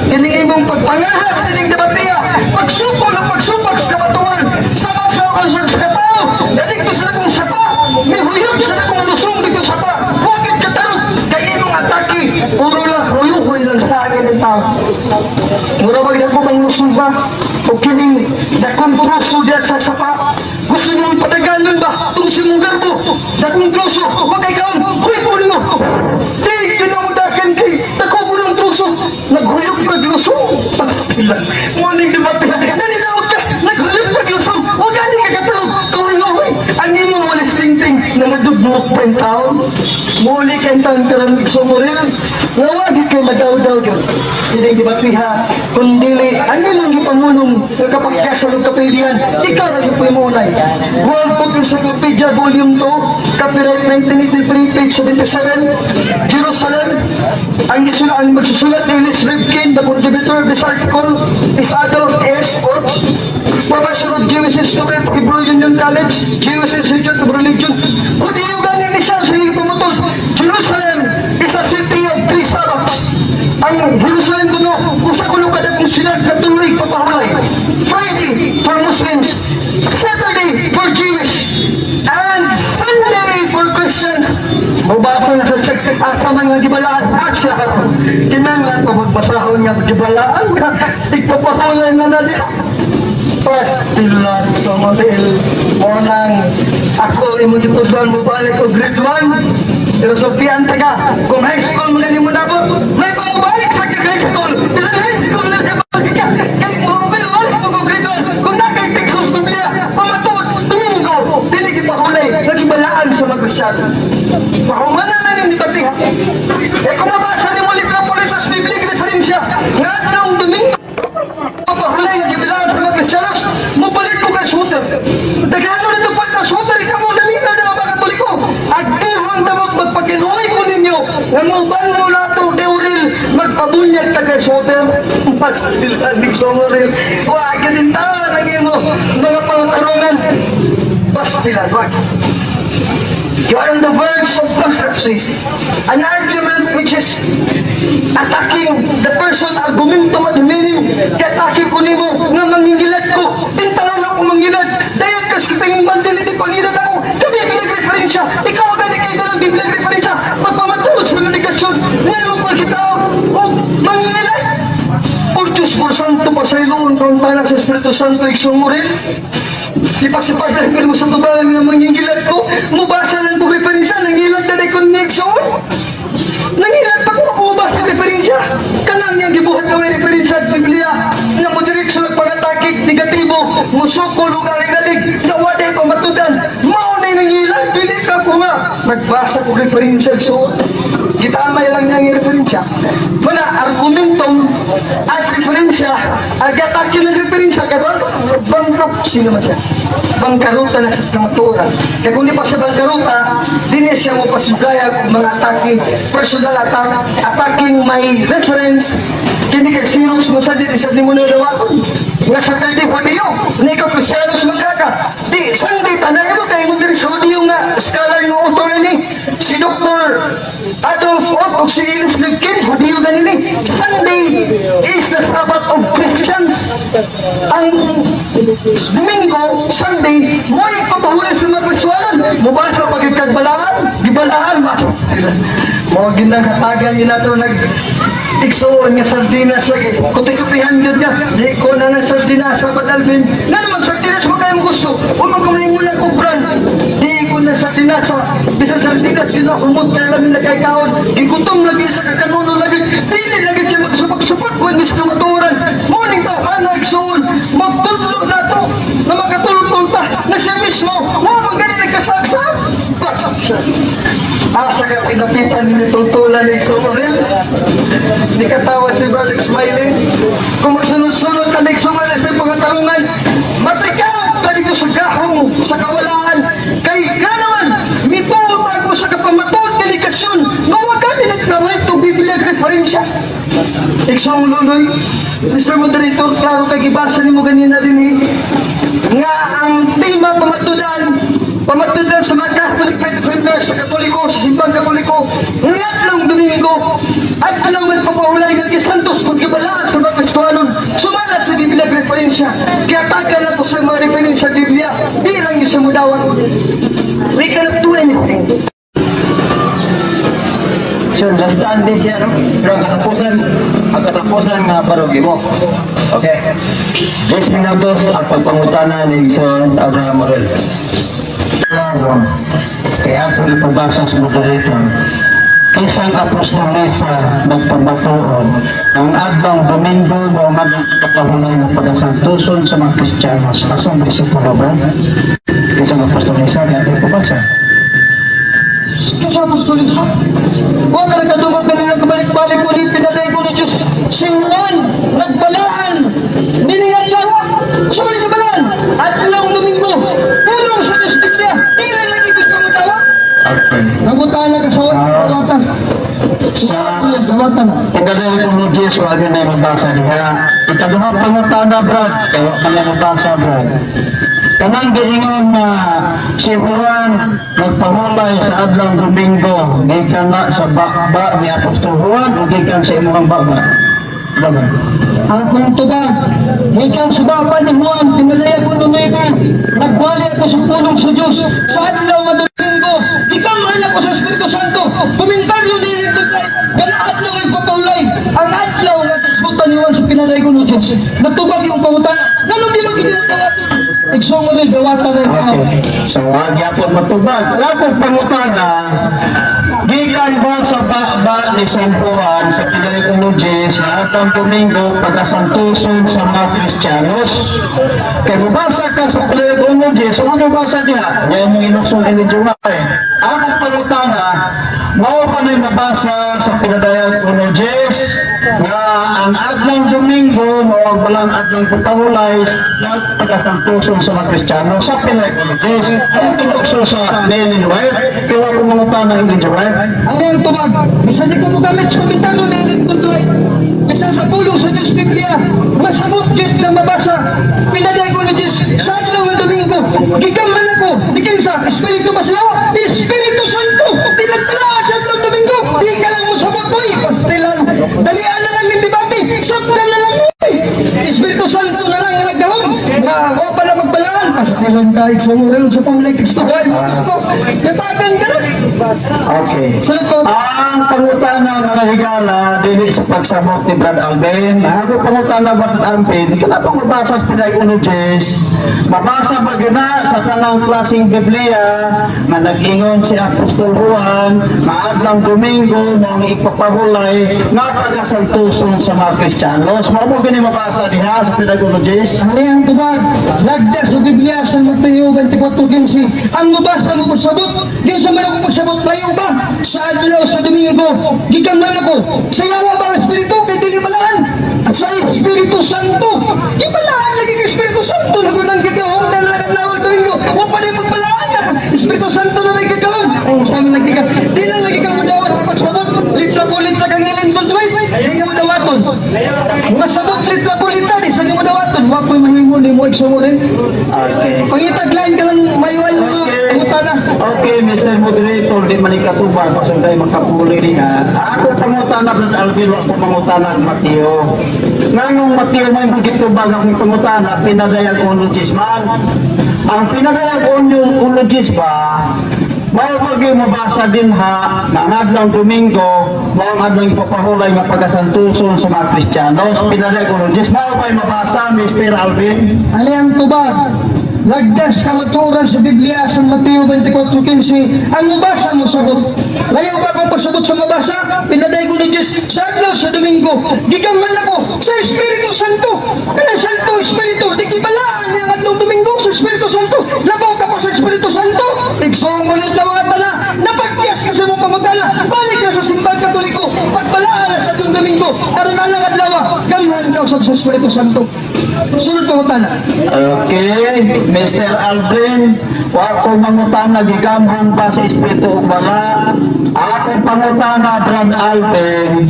Kining imong pagpangahas sining debatiya, pagsuko ng pagsupak sa kamatuoran, sama sa akong sa katao, dali sa akong sapa, may huyop sa akong lusong dito sa pa, wakit katarog, kay imong atake, puro lang, huyukoy lang sa akin ng tao. Mura ba ko bang lusong ba? O kining dakong troso diyan sa sapa? Gusto niyo patagalon ba? Tungsin mong garbo, dakong troso, wag kay kaon, huy po nimo. Di, ginamudakan kay, dako ko ng troso, naghuyop kag lusong. Pastila, morning debate, naninaw ka, naghuyop kag lusong, wag gani ka katarog, kahuloy. Ang imong walis tingting, na nadugmok pa yung tao. Muli kay taon karon sumuril, nga wagi kay madaw-daw yun. Hindi debatiha, kundili, ang imong gipamunong kapagkas sa kapilian, ikaw ra gyud mo unay. World Book Encyclopedia Volume 2, copyright 1983, page 77, Jerusalem. Ang gisulat, ang magsusulat ni Liz Rivkin, the contributor of this article is Adolf S. Ort, Professor of Jewish History at Hebrew Union College, Jewish Institute of Religion. Hudiyo ganin ni siya sa iyong pumutol. Jerusalem is a city of three Sabbaths. Ang Jerusalem kuno, usa kuno kada kong sila katuloy papahulay. Friday for Muslims, Saturday for Jewish, and Sunday for Christians. Mabasa na sa Asa man nga gibalaan, asa karon. Kinanglan pa magbasahon nga gibalaan nga igpapahulay na na diha. Pastilan sa model. Mo nang ako imong gitudloan mo balik og grade 1. Pero sultian ta ka, kung high school mo na mo nabot, may kung mobalik sa kag high school. Bisan high school na balik ka. Kay mo balik mo og grade 1. Kung naa kay teksto sa Biblia, pamatuod, Domingo, dili gipahulay, nagibalaan sa mga Kristiyano. Mahumana na ni debate ha. Eh kung mabasa ni mo libro pulis sa Biblia referensya, nga adlong Domingo, pahulay nga gibalaan sa mga Kristiyanos, mobalik ko kay shooter. Daghano nito pa na shooter, ikaw mo lamina na mga Katoliko. Agtihon damot magpakiluoy ko ninyo, nga mauban mo nato de Uril, magpabunyag ta kay shooter. Pasilan ni Songoril. Wa ganin ta lang imo mga pangatarungan. Pastilan, wag. You are on the verge of bankruptcy. An argument which is attacking the person, argumentum ad hominem, katake ko nimo nga mangingilad ko. Intangan ako mangilad. Dayat kas kitang bandil di pangilad ako. Kami Biblia referensya. Ikaw agad kay dalang Biblia referensya. Pagpamatulog sa negasyon, ngayon ko kita o mangingilad. Por Diyos, por Santo, pasayloon kauntanan sa Espiritu Santo, igsunguril. Di pa si Padre mo sa tubangan nga mangingilad ko. Mubasa lang ko referensya, nangilad na ko ni Igsoon. Nangilad pa ko ako mubasa referensya. Kanang niyang gibuhat na may referensya at Biblia. Nga mo diretso nagpangatakik, negatibo, musukol ug alig-alig, nga waday pamatudan. Mao na nangilad, dili ka ko nga. Nagbasa ko referensya, Igsoon. Gitamay lang niya ang referensya. Wala, argumentum at referensya, agatake ng referensya, kaya bankruptcy naman siya. Bangkaruta na siya sa kamatuoran. Kaya kung di pa siya bangkaruta, di niya siya mo pasugaya og mga atake, personal attack, attacking my reference, kini kay Xerox mo sa di sa di mo nalawaton. Nga sa 30 Hudiyo, na ikaw Kristiyanos magkaka. Di, Sunday, tanay mo kay mo diri sa Hudiyo nga scholar nga author ni si Dr. Adolf Ott o si Elias Lipkin, Hudiyo ganini. Sunday is the Sabbath of Christians. Ang Domingo, Sunday, mo ipapahuli sa mga Kristiyanon. Mubasa pagkagbalaan, gibalaan, mas. Mo ginahatagan yun nato nag igsuon nga sardinas lagi. Kuti-kutihan gyud nga. Di ko na ng sardinas sa Alvin. Nga naman sardinas mo kayong gusto. Uno ka mo lang kubran. Di ko na sardinas sa bisan sardinas yun ako humot kay lamin na kay kaon. Gigutom lagi sa kakanuno lagi. Dili lagi kay magsupak-supak kung mis kamaturan. Morning tao na igsuon. Magtudlo na to na makatultol ta na siya mismo. Wa man gani nagkasagsak. Basta. Asa ka pinapitan ni tultulan ni Igsoon. Di katawa si Brother Smiling. Kung magsunod-sunod ka ni Igsoon sa mga tarungan, matikaw ka dito sa gahong, sa kawalaan. Kay ka naman, mituot ako sa kapamatuod delikasyon. Nga wag ka nagkamay to Biblia referensya. Igsoong Luloy, Mr. Moderator, klaro kay gibasa nimo ganina din eh. Nga ang tema pamatudan sa mga Catholic faith defenders sa Katoliko, sa Simbang Katoliko, ngadlong Domingo, at alam may papahulay nga kay Santos kung gibalaan sa mga Kristohanon, sumala sa Biblia referensya. Kaya taga na ko sa mga referensya sa Biblia, di lang yung sa mudawat. We cannot do anything. Sure, last din siya, no? Pero ang katapusan nga barugi mo. Okay. 10 minutos ang pagpangutana ni Sir Abraham Morel. Klaro, kaya ako ipabasa sa moderator, kinsang apostolesa nagpamatuod ang adlong Domingo mo maging kapahulay ng pagkasantuson sa mga Kristiyanos. Asang bersikulo ba? Kinsang apostolesa, kaya ako ipabasa. Sige sa apostolisa. Huwag ka nagkadungog ka nila kabalik-balik ko ni pinaday ko ni Diyos. Si Juan, nagbalaan. Diningan lang. Sa mga nagbalaan. At lang Domingo, pulong sa Diyos Biblia. Di lang lagi ko tumutawa. Okay. Nangutana ka sa dawatan. Sa Dawatan. Ikaduha ko no Diyos, wag na mabasa diha. Ikaduha pangutana, Brad. Kaya wa man lang mabasa, Brad. Kanang giingon na si Juan nagpahulay sa adlong Domingo, gikan na sa baba ni Apostol Juan o gikan sa imong baba? Baba. Ang akong tubag, gikan sa baba ni Juan, pinalaya ko numigo, nagwali ako sa pulong sa Diyos, sa adlaw nga Domingo, gikan ako sa Espiritu Santo. Komentaryo ni Ellen White, kana adlaw nga ipapahulay, ang adlaw nga tusbutan ni Juan sa pinaday ko no Diyos. Natubag yung pangutana. Nganong di man gid mo dawaton? Igsoon mo rin, dawatan na ikaw. Okay. So, wag yapon matubag. Wala kong pangutana, gikan ba sa baba ni San Juan sa Pinayunologis na atang Domingo pagkasantuson sa mga Kristiyanos? Kaya mabasa ka sa Pinayunologis, o mabasa niya, ngayon mong inukson ini eh. Akong pangutana, mao pa na'y mabasa sa Pinadayag Uno nga ang adlang Domingo mao ang balang adlang pagpahulay ng pagkasantuson sa mga Kristiyano sa Pinadayag Uno. Ang tinukso sa Ellen White, kaya kung mangutana Ellen White. Ano yung tubag? Bisan di ko mo gamit sa komentaryo ni Ellen White. Bisan sa pulong sa Diyos Biblia, masabot yun na mabasa. Pinaday ko ni Diyos sa adlaw ng Domingo. Gikan man ako, di kinsa, Espiritu ba sila? Espiritu Santo! Pinagpalaan sa adlaw Domingo. Di ka lang mo sabot, oy. Pastilan. Dalian na lang yung debate. Saktan na lang, oy. Espiritu Santo na lang ang nagdahom. Na ako pala magbalaan. Pastilan ka, igsumuril sa pamlay. Gusto ko, ay gusto. Katagan ka na. Okay. Sunod po. Ang pangutana, mga higala, dili sa pagsabot ni Brad Alvin. Ang akong pangutana, Brad Alvin, kana pang mabasa sa Pinay Uno Jes, mabasa ba gyud na sa tanang klaseng Biblia nga nag-ingon si Apostol Juan, maadlang Domingo mo ang ipapahulay nga pagasantuson sa mga Kristiyanos? Mao mo gani mabasa diha sa Pinay Uno Jes? Ano ang tubag? Lagda sa Biblia sa Mateo 24:15. Ang mabasa mo pagsabot, kinsa man ako pagsabot tayo ba? Sa adlaw sa Domingo, gikan man ako. Sa yawa ba ang Espiritu kay dili balaan? At sa Espiritu Santo, gibalaan lagi kay Espiritu Santo lagunan gigahom na lang adlaw Domingo. Wa pa di pagbalaan na. Espiritu Santo na may gigahom. Ang sa amin lagi ka, di lang lagi ka mudawat sa pagsabot. Litra po litra kang Ellen White, di ka mudawaton. Masabot litra po litra, di sa di mudawaton. Wa ko'y mahimo ni mo igsuon. Okay. Pangitag line ka lang mayuay mo pangutana. Okay, Mr. Moderator, di man ikatubag, masunday makapuli niya. Ako pangutana, Brad Alvin, ako pangutana ang Mateo. Nganong Mateo may magitubag akong pangutana, pinadayag uno man. Ang pinadayag uno ba, mao maging mabasa din ha, nga ang adlaw Domingo, mao ang adlaw ipapahulay nga pagasantuson sa mga Kristiyanos. Pinadayag uno mao ba'y mabasa, Mr. Alvin? Ano ang tubag? Lagdas kamaturan sa Biblia sa Mateo 24:15. Ang mabasa mo sagot. Layo ba akong pagsabot sa mabasa? Pinaday ko ni Diyos sa adlaw sa Domingo. Gikan man ako sa Espiritu Santo. Kana Santo Espiritu, di gibalaan ang adlaw Domingo sa Espiritu Santo. Labaw ka pa sa Espiritu Santo. Igsoon mo lang mga tala. Napagpiyas ka sa mong pamagdala. Balik na sa simbang Katoliko. Pagbalaan na sa adlaw Domingo. Aron na lang adlaw, gamhan ka usab sa Espiritu Santo. Sunod pangutana. Okay, Mr. Alvin, wa ko mangutana gigamhan ba sa espiritu ug wala. Akong pangutana, Brad Alvin,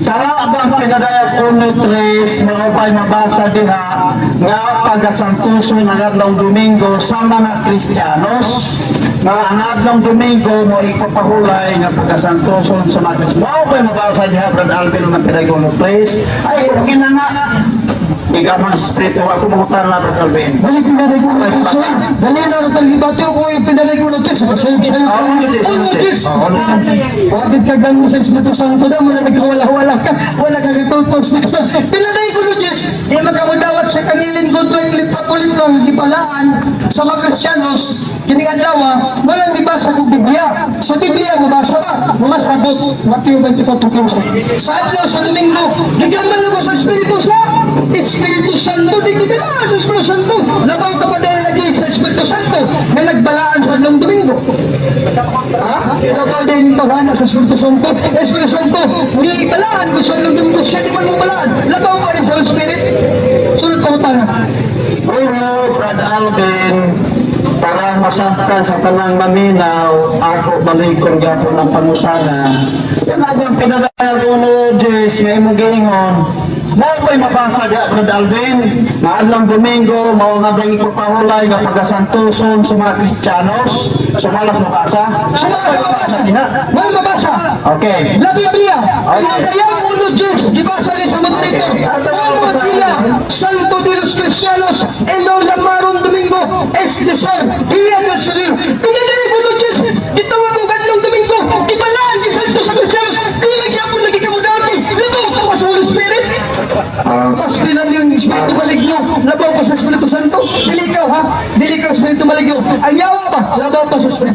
tara ba ang pinadayag uno tres mao ba'y mabasa diha nga pagasantuso ng adlaw Domingo sa mga Kristiyanos? Nga ang adlaw Domingo mo ipapahulay nga pagasantuson sa mga Kristiyanos. Mao ba'y mabasa diha, Brad Alvin, ang pinadayag uno tres? Ay, kung nga, gigamhan sa espiritu, wa ko mangutana, Brad Alvin. Balik pinaday ko ng Diyos. Dali na rin talibate ko yung pinaday ko ng Diyos. Sayo sayo. Oo, ano Diyos, Ano ano Diyos? Diyos? Oo, ano Diyos? Bakit ka ganun sa Espiritu Santo na? Wala nagkawala-wala ka. Wala ka katutos. Pinaday ko ng Diyos. Di makamudawat sa kangilin ko tuwing litapulit lang gipalaan sa mga Kristiyanos. Kining adlaw, walang gibasa kong Biblia. Sa Biblia, mabasa ba? Masabot. Mateo 24:15. Sa adlaw sa Domingo, gigaman ako sa Espiritu sa Espiritu Santo. Di gibilaan sa Espiritu Santo. Labaw ka pa dahil lagi sa Espiritu Santo na nagbalaan sa adlaw Domingo. Ha? Labaw din tawana sa Espiritu Santo. Espiritu Santo, hindi balaan ko sa adlaw Domingo. Siya di man mo balaan. Labaw pa rin sa Holy Spirit. Sunod pa na. Pero, Brad Alvin, para masaktan sa tanang maminaw, ako balikon gapon ng pangutana. Yan ang pinadayag uno, Jess, nga imong giingon. Mao ba'y mabasa diha, Brad Alvin? Nga adlang Domingo, mao nga bang ipapahulay nga pagasantuson sa mga Kristiyanos? Sumalas mabasa? Sumala sa mabasa. Diha. May mabasa. Okay. La Biblia, Okay. Pinadayag uno Diyos, gibasa niya sa moderator. Uno día, Santo de los Cristianos, el lo llamaron Domingo, es de ser, día del Señor. Pinadayag uno Diyos, gitawag og adlong Domingo, gibalaan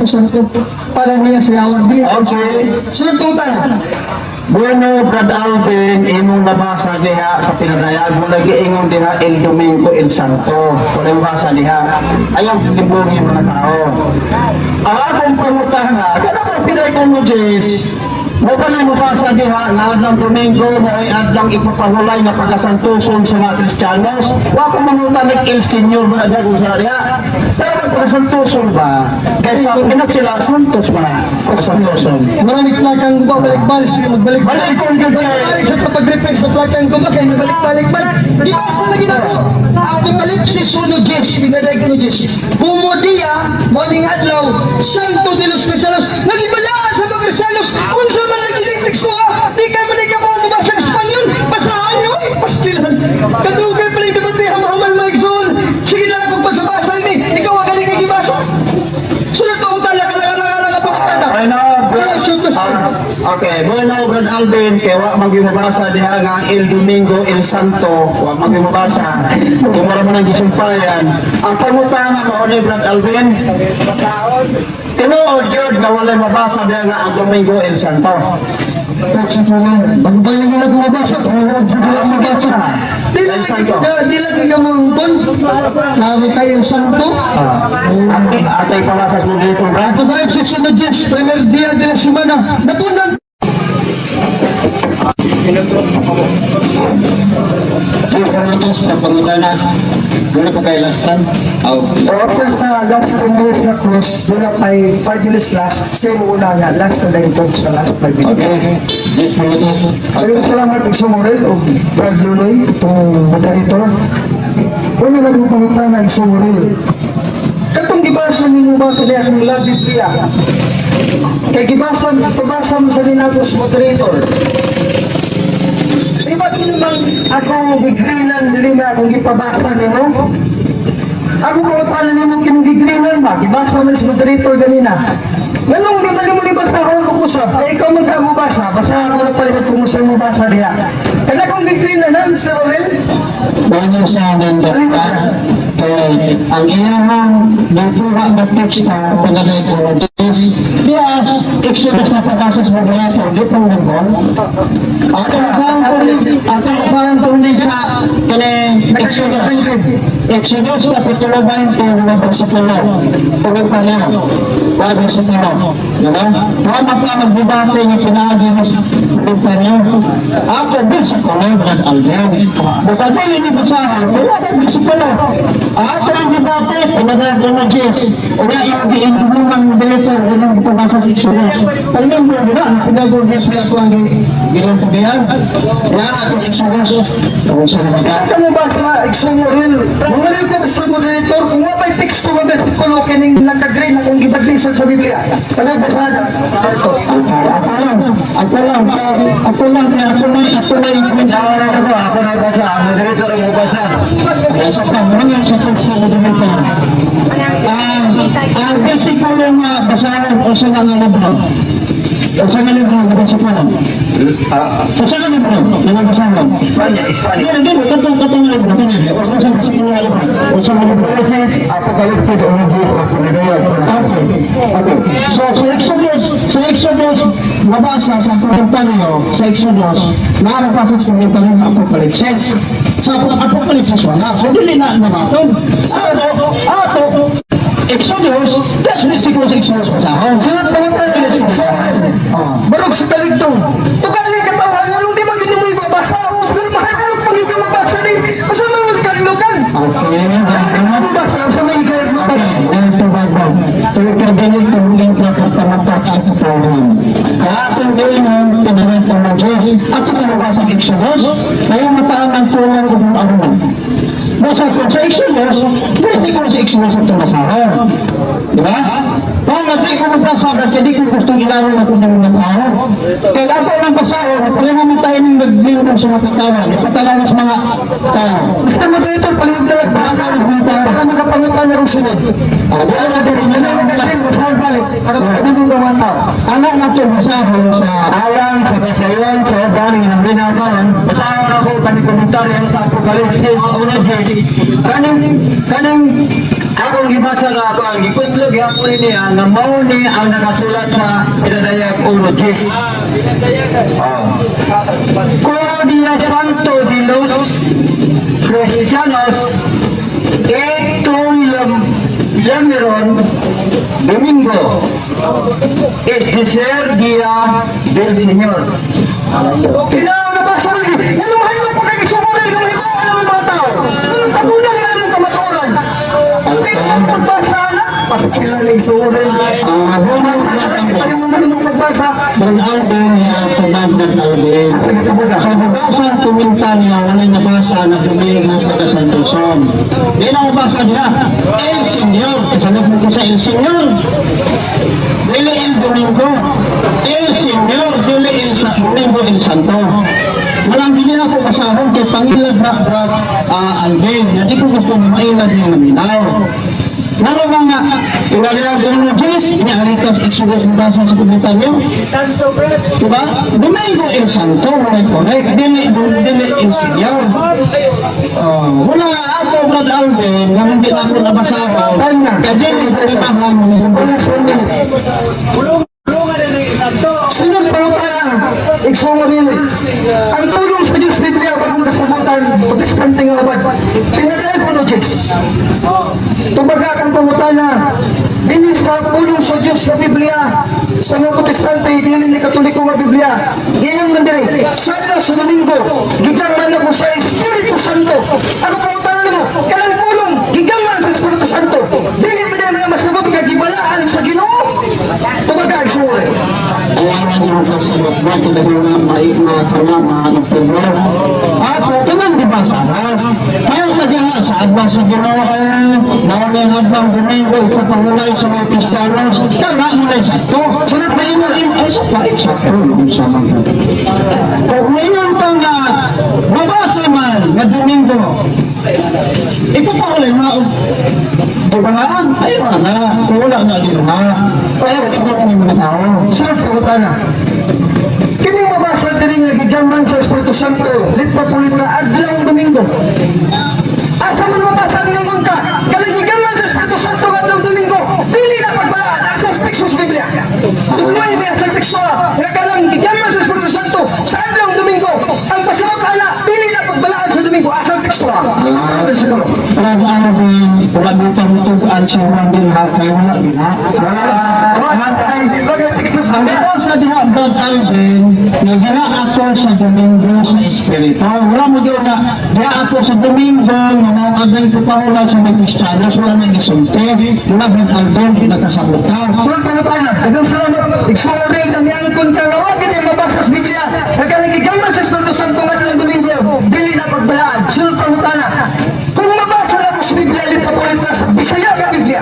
Espiritu Santo para niya sa yawa. Dili. Okay. Sunod pangutana. Bueno, Brad Alvin, imong nabasa diha sa pinadayag mo lagi ingon diha El Domingo El Santo. Wala yung basa diha. Ayaw libong yung mga tao. Ang akong pangutana, kana ba pinay mo, Jess? Mo ba na mabasa diha nga adlaw Domingo mo ay adlaw ipapahulay nga pagkasantuson sa mga Kristiyanos? Wa ko mangutan El Señor ba na diha kung sa diha. Pero ang pagkasantuson ba? Kaysa pinak sila santos ba na pagkasantuson? Maraming plakang ba, balik-balik, magbalik. Balik kung gyud kay Balik sa pag-refer sa plakang ko ba, kaya nabalik-balik man. Di ba sa lagi na ko? Apokalipsis 1:10, binaday ko no Diyos. Como dia, morning adlaw, Santo de los Cristianos, nagibalaan sa mga Cristianos, unsa man lagi ning teksto ha, di ka man ka mo mabasa sa Espanyol, basahan niyo, oy, pastilan. Kadugay pa rin debate, hamahaman mga igsoon. Sige na lang kung basa-basa ini, ikaw ang galing gibasa. Sunod pa kong tala, kala, pangutana. Bueno, Brad, Shoot us. ah, okay, bueno, Brad Alvin, kay wa magyumabasa diha nga ang El Domingo, El Santo, wa magyumabasa. Kung wala mo nang gisumpayan. Ang pangutana mao ni Brad Alvin, tinuod gyud nga walay mabasa diha nga ang Domingo El Santo. Bagbayan nila bumabasa. Bumabasa. Di lang El Santo. di lang ka mangton. Laro tayo ang santo. Ah, ate, atay pabasa sa dito, Brad. Apokalipsis 1:10, primer dia de la semana. Napunan. 10 minutos na pangutana. Wala pa kay last time. Oh, O, first na last 10 minutes na cross, doon na 5 minutes last. Same una nga, last na lang po sa last 5 minutes. Okay. 10 minutos. Maraming salamat Igso Morel o Brad Luloy, itong moderator. Una lang yung pangutana, Igso Morel. Katong gibasa nimo ba kani akong La Biblia? Kay gibasa, pabasa mo sa ninato sa moderator. Di ba naman ako gigrinan lima akong gipabasa nimo? Ako pangutana nimo kinong gigrinan ba? Gibasa man sa moderator ganina. Nganong di man nimo libas na ako usap? Kay ikaw man ka mobasa, basta ako na palihot kung saan mo basa diha. Kana kong gigrinan na, Mr. Orel? Bueno sa nandata, kay ang iyahang nakuha na teksto panaday ko ng Diyas, Exodus na pag-asa sa moderator, di pang nabon. Atong asahan tungli sa kani Exodus. Exodus kapitulo 20, mga versikulo. Tungod pa niya. Mga versikulo. Diba? Wala pa magbibate nga pinaagi mo sa pa niya. Ako, versikulo, Brad Alvin. Basta di ini basahan, wala pa versikulo. Ato ang debate, pinagay ko ng Diyos. Ura yung giinulungan moderator, unang pabasa sa Exodus. Pagnin mo, di ba? Pinagay ko Diyos, may ako ang gilantabihan. Yan ako sa Exodus. Tungkol sa mga Ka mo ba sa Igso Morel? Mangaliw ko, Mr. Moderator, kung wala pa'y teksto nga versikulo kining nakagreen akong gibadlisan sa Biblia. Palagbasahan. Ako lang, ako lang, ako lang, ako lang, ako lang. Ako, ako na basa, moderator ang basa. Sa pamangyan sa teksto moderator. Ang versikulo nga basahan o sa nga libro. O sa nga libro nga versikulo. O sa nga libro nga basahan. Espanya, Espanya. Hindi, hindi, katong katong libro. O sa versikulo nga libro. O sa nga libro. Apokalipsis, Unigis, o Okay. So sa Exodus, nabasa sa komentaryo, sa Exodus, naarapasa sa komentaryo ng Apokalipsis. Sa Apokalipsis wala. So dili na nabaton. Ato, ato, Exodus, that's basically sa Exodus basahon. Sunod pangutana, Igso Morel. Barog sa taligtong. Tugali katawan, anong di man mo ibabasa? O siguro mahal pag ikaw mabasa ni. Basta mo sa kadlukan. Okay. Ano basa? Sa may ikaw Okay, ganito ba ba? Tuwing tumulong na pagpamantak sa katotohanan. Kaya atong gayon, pinanento ng Diyos, at tumulong sa Exodus, kaya mataan ang tulong kung ano man. Basta kung sa Exodus, versikulo sa Exodus ang tumasahan. Di ba? Paano di ko magbasa kaya di ko gustong ilawin ako ng mga tao. Kaya ako nang basahon, pareha man tayo ng naglingkod sa mga katawan, ipatalawas sa mga tao. Mr. Moderator, palihog na lang basa. Para makapangutan na rin sunod. Ah, di Ano na rin, basahan balik. Para makapangutan tao. Anak na to. Ato basahon sa Alang sa kasayon sa uban nga nang karon, basahon ako kani komentaryo sa Apokalipsis 1:10. Kaning akong gibasa nga ako ang gikutlo gihapon niya nga mao ni ang nakasulat sa Pinadayag 1:10. Oh. Como día santo de los cristianos, ito llamaron domingo, es decir, día del Señor. Okay na, nabasa lagi. Ano mahal pa kayo sumuri, kung hibawa naman mga tao. Anong tabunan nga naman kamatuoran? Hindi mo pagbasa na. Pastilan lang suri. Ah, Bumasa ka lang, hindi mo mahal pagbasa. Brad Alvin, tubag Brad Alvin. Sige, tubaga. Sa nabasa ang komentaryo, walay nabasa na Domingo pagkasantoson. Di na mabasa nila. El Señor. Kasanap mo ko sa El Señor. Dili El Domingo. El Señor. Dili El Domingo El Santo. Walang dili ako basahon kay pangilad na Brad Alvin. Hindi ko gusto mailad yung naminaw. Lalo ba nga, pinaliag uno Diyos, inaaritas iksugot ng basa sa komentaryo. Diba? Domingo El Santo, wala correct. Dili, dili El Señor. Oh, wala ako, Brad Alvin, nga hindi na ako nabasahon. Tama. Kasi dili ko Wala sundin. Sunod pangutana, igsuon nila. Ang tulong sa Diyos Biblia bagong kasabutan, Protestante nga ubad. Pinadayag ko no Diyos. Tubaga kang pangutana, dinhi sa pulong sa Diyos sa Biblia, sa mga Protestante, dili ni Katoliko nga Biblia. Iyon man diri, sana sa Domingo, gigamman ako sa Espiritu Santo. Ako pangutana nimo, kanang pulong, gigamman sa Espiritu Santo. Dili ba nga masabot nga gibalaan sa Ginoo? Tubaga igsuon. Kailangan yung kasunod ba, kita nga maikna ma-interview. Ako, kanang di ba sana? Kaya ka sa advance sa Ginoo kaya, nauna ang advance Domingo, ito pangulay sa mga Kristiyanos, tama mo na sa ito. Sunod na imo, ay sa pa, sa ito, kung sa mga. Kung ngayon pa nga, mabasa man, nga Domingo, ipapahulay mo, di ba nga? Ay, wala. Wala na din ha. Kaya, ito yung mga tao. Sunod pangutana. Kini mabasa diri nga gigamman sa Espiritu Santo, litpa pulit na adlaw Domingo. Asa man mabasa ang lingon ka, kalang gigamman sa Espiritu Santo nga adlaw Domingo, dili na pagbalaan asa sa teksto sa Biblia. Tuloy niya sa teksto nga kalang gigamman sa Espiritu Santo sa adlaw Domingo. Ang pasabot ana, dili na pagbalaan sa Domingo asa ang teksto. Ano sa kamo? Brad Arvin, wala butang tugaan sa Juan din ha, kaya wala din ha. Ah, ay, bagay teksto sa Ang Biblia. sa diha, Brad Alvin, nga diha ako sa Domingo sa Espiritu. Wala mo diha na, diha ako sa Domingo, nga mga agay ko pa wala sa mga Kristiyanos, wala nang isulti. Wala, Brad Alvin, di nakasabot ka. Sunod pangutana, daghang salamat. Igsuon na miangkon ka nga wa gid mabasa sa Biblia. Nagkalang gigamman sa Espiritu Santo ngadlong Domingo, dili na pagbalaan. Sunod pangutana, kung mabasa na ako sa Biblia, lita na sa Bisaya nga Biblia.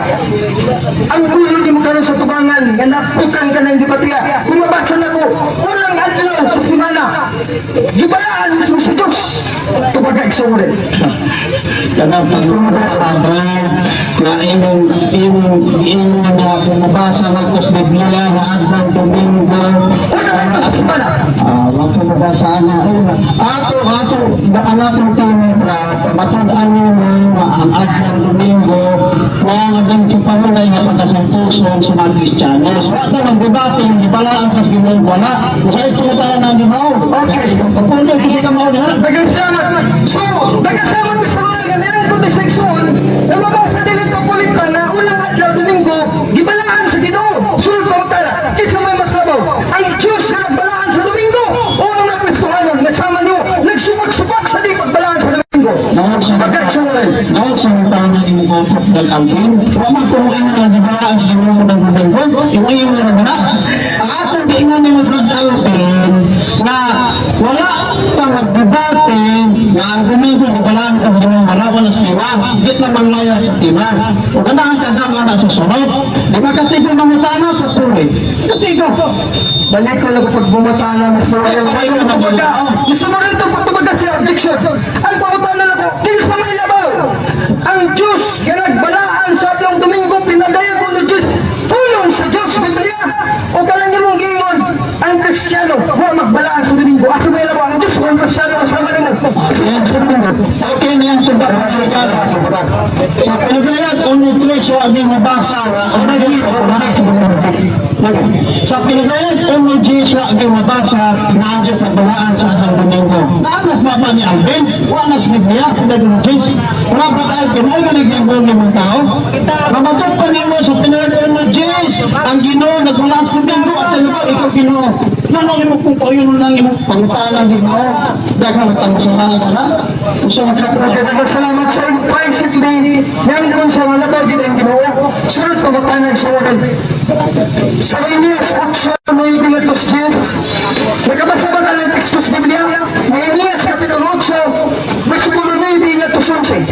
Ang kulo ni mo karon sa tubangan, nga napukan ka ng dipatria. Kung mabasa na ko, unang adlaw sa simana, gibalaan mismo sa Diyos. Tubaga igsuon. Kanang pag-abra na imong na bumabasa ng kus Biblia na advang Domingo. Unang adlaw sa simana. Ah, wag ko mabasa na. Ato, ang atong tema, bra, matud-an nimo nga ang advang Domingo na ang advang panulay nga pagkasantuson sa mga Kristiyanos. Wala ta magdebate, yung gibalaan kas Ginoo wala. Usahay tungutalan na ang Ginoo. Okay. Kapulo kasi ka mao diha. Daghang salamat. So, daghang salamat Mr. Roy nga meron ko sa igsoon na mabasa dili kapulitan na unang adlaw Domingo gibalaan sa Ginoo. Sulod pa utara. Kinsa may mas labaw? Ang Diyos nga nagbalaan sa Domingo o ang mga Kristohanon nga sama niyo nagsupak-supak sa di pagbalaan sa Domingo. Naon sa Pagkatsuran. Naon sa mga na imong utok ng Alvin, wa man ko ingon nga gibalaan sa Ginoo ng Domingo, imong ingon na wala. Ang atong giingon ni Brad Alvin na wala pa magdebate nga ang Domingo gibalaan ka sa Ginoo wala wala sa tima. Di na manglayo sa tima. O ganahan ka na sa sunod. Di ba katigo mangutana patuloy. Katigo. Balik ko lang pag bumata na Mr. Royal. Ay, Ayaw tubaga. Mr. Royal, itong pagtubaga sa objection. Ang pangutana na ko, kinsa may labaw? Ang Diyos nga nagbalaan sa adlong Domingo, pinadayag ko ng Diyos, pulong sa Diyos, Biblia. O kalang imong giingon, Kristiyano, wa magbalaan sa Domingo. Asa may labo ang Diyos kung Kristiyano kasama nimo? Sa Domingo. Okay na yung tubag. Sa Pinugayan, 1:3 wa ang mabasa. Sa Pinugayan, 1:10 wa ang mabasa na ang Diyos nagbalaan sa asang Domingo. Naanas ba ba ni Alvin? Wa na sa Biblia, Pinugayan 1:10. Wala ba Alvin? Ay, ganiging ni mga tao? Mamatod pa nimo sa Pinugayan 1:10, ang Ginoo nagbalaan sa Domingo at sa lupa, ikaw Ginoo. Nano imo kung pauyon lang imong pangutanan Ginoo. Daghan ang kasalanan na. Usa ka. Daghang salamat sa imong privately nanggon sa mga labag ang Ginoo. Sunod pangutanan sa wakal. Sa Nehemias 8, 9 10. Nakabasa ba ka ng teksto sa Biblia? Nehemias Kapitulo 8, versikulo 9 ngadto 11.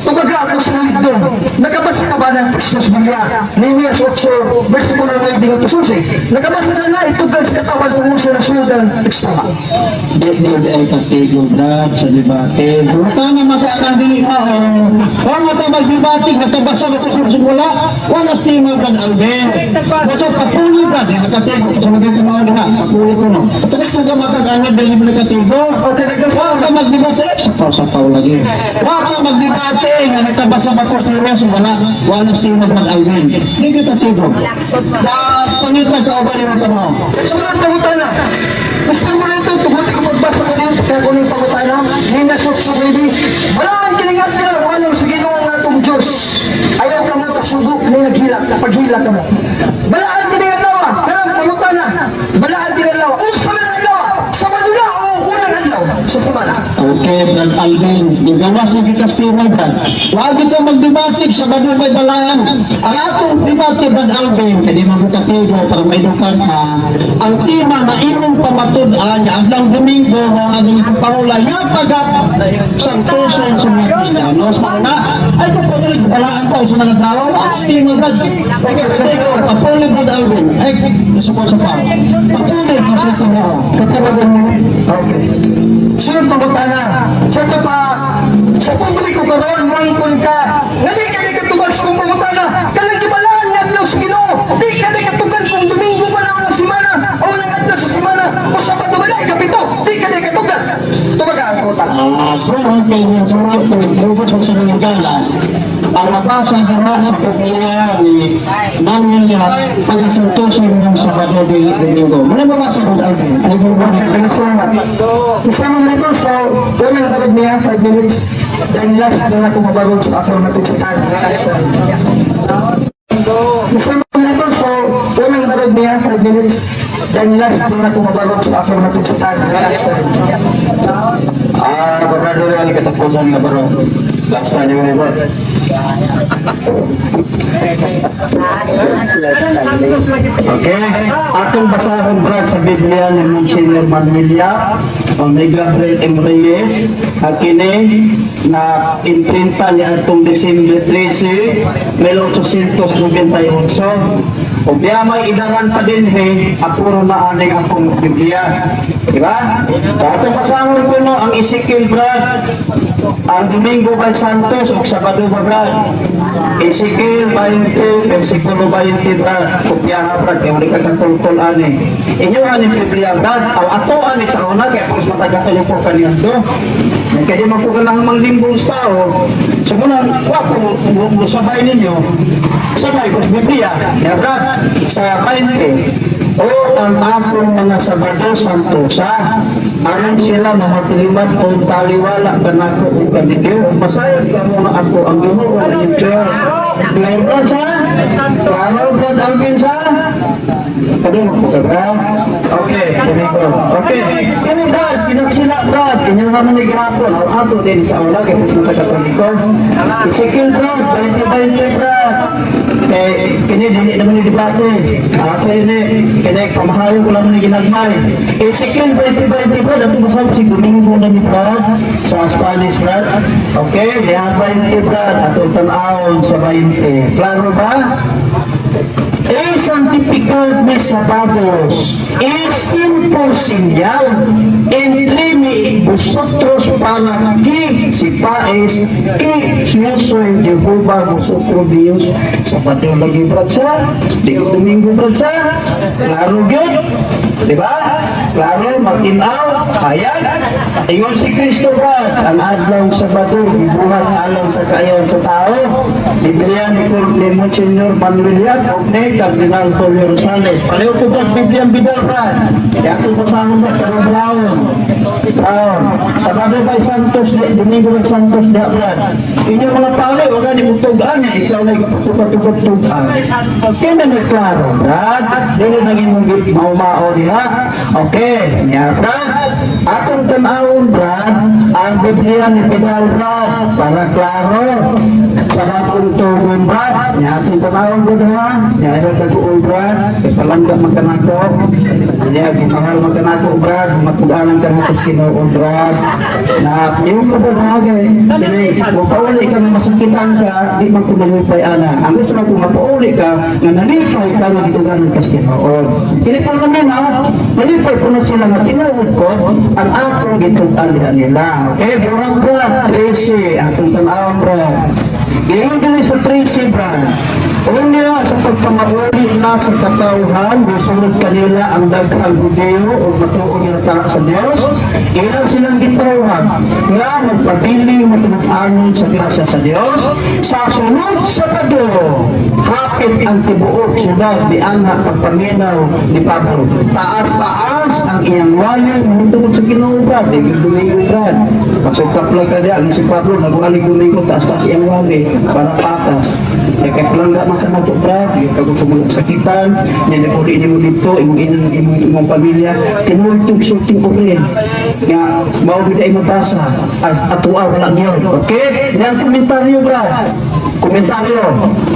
Tubaga ako sa ligdong. Nakabasa ka ba ng teksto sa Biblia? Nehemias 8, versikulo 9 ngadto 11. Nakabasa ka na itugal sa katawan tungkol sa nasunod ng teksto. Di di ay katigo, Brad, sa debate. Buta na makaanang dili mao. Wa mata magdebate nakabasa ba sa wala. Wa na stima, Brad Alvin. Basta kapuli, Brad, di nakatigo sa mga mao diha. Kapuli ko no. Tapos ka makag-anad dili mo nakatigo. Okay, daghang Wa ka magdebate sa paw lagi. Wa ka magdebate nga nakabasa ba ko sa wala. Wa na stima, Brad Alvin. Di ka katigo. Da pangit na kauban nimo tanaw. Sunod pangutana. Gusto mo rito, tugot ko magbasa ko din, kaya ko nang pangutana, Nehemias 8, 9. Balaan kining adlaw, alam sa Ginoo nga atong Diyos. Ayaw ka mo kasubok ni naghilak, paghilak ka mo. Balaan kining adlaw, karang pangutana. Balaan kining adlaw. Unsa man ang adlaw? Sabado na o unang adlaw sa semana? Okay, Brad Alvin. Gigawas na kita sa tema, Brad. Huwag ito magdebate sa may balaan. Ang atong debate, Brad Alvin, kaya di magkatigo para maidukan ka. Ang tema na imong pamatud-an, nga ang Domingo, nga ang atong pangulay, nga pagap santoson sa mga Kristiyanos. Mauna, ay kung patuloy, balaan pa sa mga tao, ang tema, Brad. Okay, katigo, patuloy, Brad Alvin. Ay, gusto ko sa pa. Patuloy, kasi ito mo. Kapalagan mo. Okay. Sunod pangutana. Sa ito pa, sa publiko karon mangkon ka. Ngali ka di ka tubag sa kong pangutana. Kanang gibalaan nga adlaw sa Ginoo. Di ka di katugan kung Domingo pa na unang semana o unang adlaw sa semana o Sabado ba na ikapito. Di ka di katugan. Tubag ang pangutana. Ah, bro, kay nga sa sinugala, ang mabasa nga sa Biblia ni Manuel Yap, pagkasantosin ng Sabado di Domingo. Muna mabasa ko, Alvin. Ay, Okay, salamat. Isang minuto, so, unang barog niya, 5 minutes. Then last na ako mabarog sa affirmative stand. Last one. Isang minuto, so, unang barog niya, 5 minutes. Then last na ako mabarog sa affirmative stand. Last one. Ah, Bernardo na lang katapusan nga bro. Last time yung bro. Okay? Atong basahon, Brad, sa Biblia ni Monsignor Manuel Yap, o ni Gabriel M. Reyes, at kini na imprinta ni atong December 13, 1898. O biya may idaran pa din he, apuro na aning akong Biblia. Diba? Sa atong basahon ko no, ang Ezekiel, Brad, ang Domingo kay Santos o Sabado ba, Brad? Ezekiel 20, versikulo 20, Brad. Kopyaha, Brad, kaya wala ka katultol ani. Inyo ani Biblia, Brad, aw ato ani sa una, kaya kung matagatan po kaniyang do. Kaya di man po kailangan manglimbong sa tao. So muna, wa ko musabay ninyo, sabay ko sa Biblia. Kaya Brad, sa 20, o ang akong mga Sabado Santosa, aron sila mamatiliman o taliwala kanako ug kanidyo. Masayod kamo nga ako ang Ginoo ang inyong Diyos. Klaro, Brad, sa? Klaro, Brad Alvin, sa? Padung po ka, Brad? Okay, ganito. Okay. Kini, Brad, kinatsila, Brad. Inyo naman ni Grapon. Ang ato din sa una, kaya kung sa Katoliko. Ezekiel, Brad, 20-20, Brad. Kay kini dili naman ni debate. Ato ini kini pamahayo ko lang ni ginagmay. Ezekiel 20-20, Brad, ato masal si Domingo na ni Brad sa Spanish, Brad. Okay, diha 20, Brad, ato tan-awon sa 20. Klaro ba? E santificad mis sábados, e sin por señal entre mi y vosotros para que sepáis que yo soy Jehová vosotros Dios. Sabado lagi, Brad, sa? Di ko Domingo, Brad, sa? Klaro gyud? Di ba? Klaro, matinaw, hayag. Ingon si Kristo ba, ang adlaw Sabado, gibuhat alang sa kaayohan sa tao. Biblia ni Monsignor Manuel Yap o ni Cardinal Julio Rosales. Pareho ko ba Biblia ang bidal ba? Kaya ako basahon ba, karong brown. Brown. Sabado by Santos, Domingo by Santos, diha Brad. Inyo mga pali, wag ni tugan, ikaw na ikapatukad-tukad-tugan. Kaya na may klaro, Brad. Dili na imong maumao diha. Okay, niya Brad. Atong tan-awon, Brad, ang Biblia ni Fidel, Brad, para klaro. Sa atong tugon, Brad, niya atong tan-awon ko ha. Niya ito tag-uol, Brad. Kay palangga man kanako. Niya, gimahal man kanako, Brad. Matuganan ka na sa Ginoo, Brad. Na, yung ko ba bagay? Dili, kung pauli ka na masakitan ka, di man ko malipay, ana. Ang gusto na kung mapauli ka, nga nalipay ka na gituganan ka sa Ginoo. Kini po namin, ha? Nalipay po na sila nga tinuod ko, ang akong gitugan diha nila. Okay, burang Brad, 13, atong tan-awon, Brad. Gayon din sa 13, Brad. Unya sa pagpamauli na sa katawhan, musunod kanila ang daghang Hudeo o matuod nga ta sa Dios, ilang silang gitawhan nga magpabiling matinud-anon sa grasya sa Dios sa sunod Sabado. Hapit ang tibuok syudad di ana pagpaminaw ni Pablo. Taas-taas ang iyang wali tungod sa Ginoo, Brad. Di Domingo, Brad. Pasok kaplay ka diya, ang si Pablo nagwali Domingo, taas-taas iyang wali para patas. Kaya kay palangga man ka nato, Brad, yung kagod sa mga sakitan, niya naguli nimo dito, imong inang imong imong pamilya, tinultog sulting urin. Nga mao gid ay mabasa, atua wala gyud. Okay? Niya ang komentaryo, Brad. Komentaryo.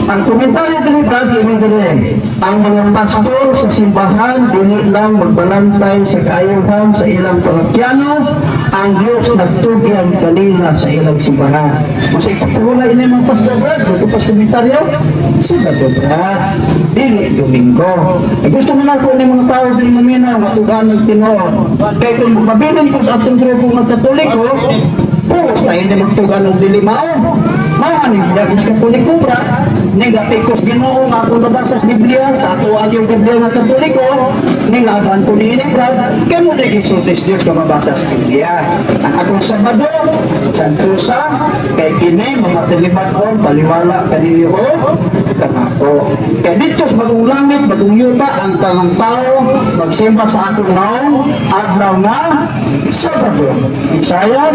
Ang komentaryo dili, Brad, ingon dili. Ang mga pastor sa simbahan dili lang magbalantay sa kaayuhan sa ilang parokyano, ang Diyos nagtugyan kanila sa ilang simbahan. Mas ipatuloy ini mga pastor, Brad, ito pas komentaryo, Sabado, Brad, dili Domingo. Eh, gusto mo na ako ni mga tao dili maminaw, matugan ng tinuod. Kaya kung mabilin ko sa atong grupo mga Katoliko, puros na hindi magtugan og dili mao. Mao ni dagos Katoliko, Brad. Negatikos Ginoo nga akong nabasa sa Biblia, sa ato ang yung Biblia nga Katoliko, nilaban ko niini, Brad, kaya mo di gisultis Diyos ka mabasa sa Biblia. Ang akong Sabado, Santusa, kay kini mga tiliman-on, taliwala kaninyo o kanako. Kay dito sa bagong langit, bagong yuta, ang tanang tao, magsimba sa akong naong, adlaw nga, Sabado. Isayas,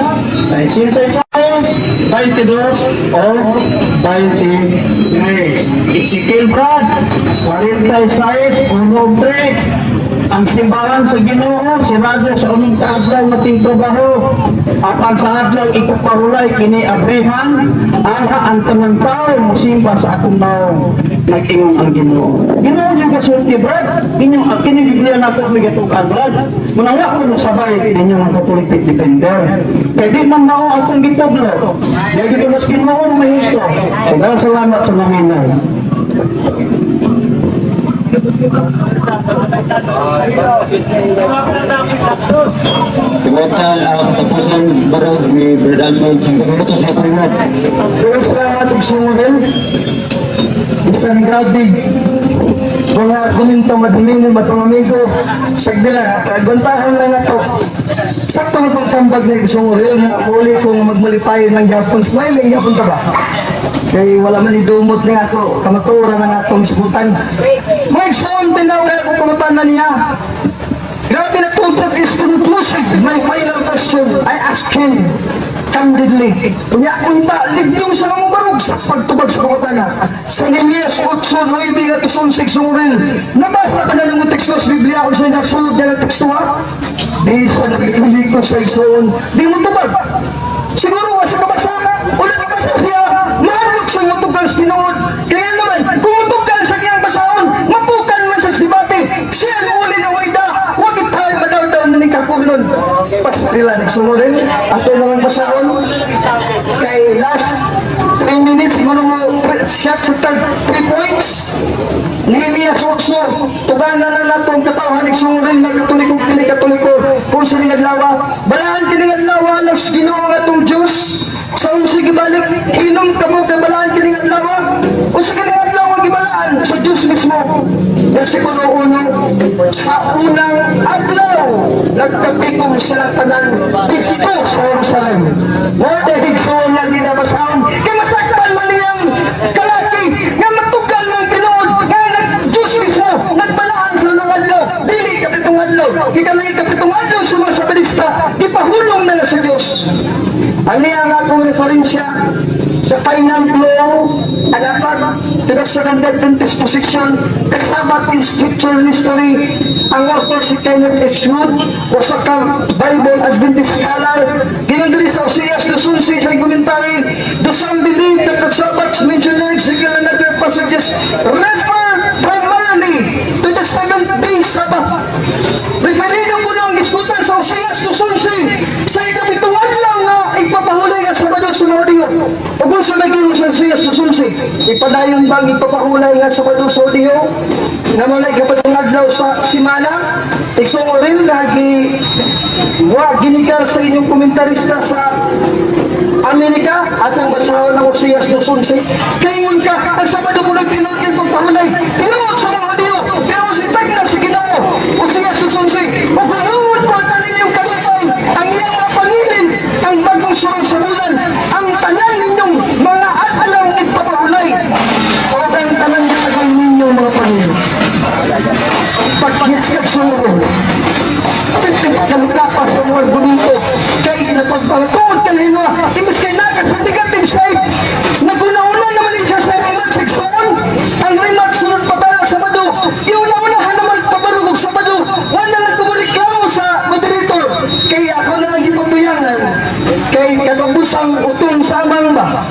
6, 22 o 23. Ezekiel, Brad, 46, 1 3. Ang simbahan sa Ginoo sirado sa uning kaadlaw nga tingtrabaho. Apan sa adlaw ipapahulay kini abrihan, ana ang tanang tao mosimba sa akong naong, nag-ingon ang Ginoo. Ginoo yung kasulti, Brad. Inyong ang kini Biblia nato may gatukan, Brad. Munawa ko mo sabay ninyo ang Catholic faith defender. Kay di man mao atong gitudlo. Dahil gitulos Ginoo may husto. So, dahil salamat sa naminaw. Tiwatan ang katapusan barog ni Brad Alvin, 5 minuto sa pagkat. Kaya salamat og sumugil. Isang gabi, mga argumento madali ni matong amigo. Sagdi lang, agwantahan lang ato. Sakto na itong tambag na sumuril na uli kung magmalipay ng Japon. Smiling Japon ta ba? Kay wala man idumot ni ako, kamatura na nga atong sebutan. Mga igsoon, tinaw kaya kung pangutan na niya. Grabe na tutok is conclusive. My final question, I ask him candidly. Unya, unta, libyong sa mo barug sa pagtubag sa pangutana. Sa Nehemias 8, 9 at 11 sunguril. Nabasa ka na ng teksto sa Biblia kung sa nasulod na ng teksto ha? Di sa nagkikilig ko sa igsoon. Di mo tubag. Siguro wa sa kabasa. Una kabasa siya, mahadlok sa mutukan sa tinuod. Kaya naman, kung mutukan sa kiyang basahon, mapukan man sa debate. Siya ang uli na wayda. Huwag tayo madawdaw na ni kakulon. Pastila, nagsumuril. Ato na lang basahon. Kay last 3 minutes, mo shot sa third 3 points. Nehemias 8, tugana na nato ang katawhan nagsumuril mga Katoliko, pili Katoliko, kung sa adlaw, balaan kini adlaw alas Ginoo nga atong Dios. Sa unsa gibalik, hinom kamo kay balaan kini adlaw. Unsa kini adlaw gibalaan sa Dios mismo. Versikulo 1, sa unang adlaw Nagkatipong sila tanan dito sa Jerusalem. Mo higsuon nga ginabasahon kay masakpan man niyang kalaki nga matugal ng tinuod nga nag Diyos mismo nagbalaan sa unang adlaw, dili kapitong adlaw. Gikan lang kapitong adlaw sa mga Sabadista, gipahulong na na sa Diyos. Ani ang akong referensya, The Final Blow, an Attack to the Second Adventist Position, The Sabbath in Scripture and History. Ang author si Kenneth H. Wood, usa ka Bible Adventist scholar. Giingon diri sa Oseas 2:11 sa commentary, "Do some believe that the Sabbaths mentioned in Ezekiel and other passages refer primarily to the seventh day Sabbath?" Referido ko ang gisgutan sa Oseas 2:11 sa ikapitong adlaw nga ipapahulay nga Sabado sa mga Hudiyo. O kung sa naging sa Oseas 2:11, ipadayon bang ipapahulay nga Sabado sa Hudiyo? Nga mo na ikapitong adlaw sa simana? Igsuon rin lagi wa ginikar sa inyong komentarista sa Amerika at ang basahon ng Oseas 2:11. Kaingon ka, ang Sabado ko nagtinuod kay pagpahulay. Tinuod sa mga Hudiyo, pero si tagna sa Ginoo. Oseas 2:11, o kung ko ang ninyong kalipay, ang iyang mga pangilin, ang bagong sulong sa bulan, ang tanan ninyong mga adlaw nagpapahulay, o ang tanan tagal ninyong mga pangilin. Pagkits ka sulong, kalukapas sa mga argumento kay napagpangtuod kanino imbes kay naka sa negative side, naguna-una naman siya sa remarks. Igsoon, ang remarks sunod pabala sa Sabado, iuna-unahan naman pabarog og Sabado. Wala lang kumureklamo sa moderator kay ako na lang gipatuyangan kay kadabusang utong sa amang ba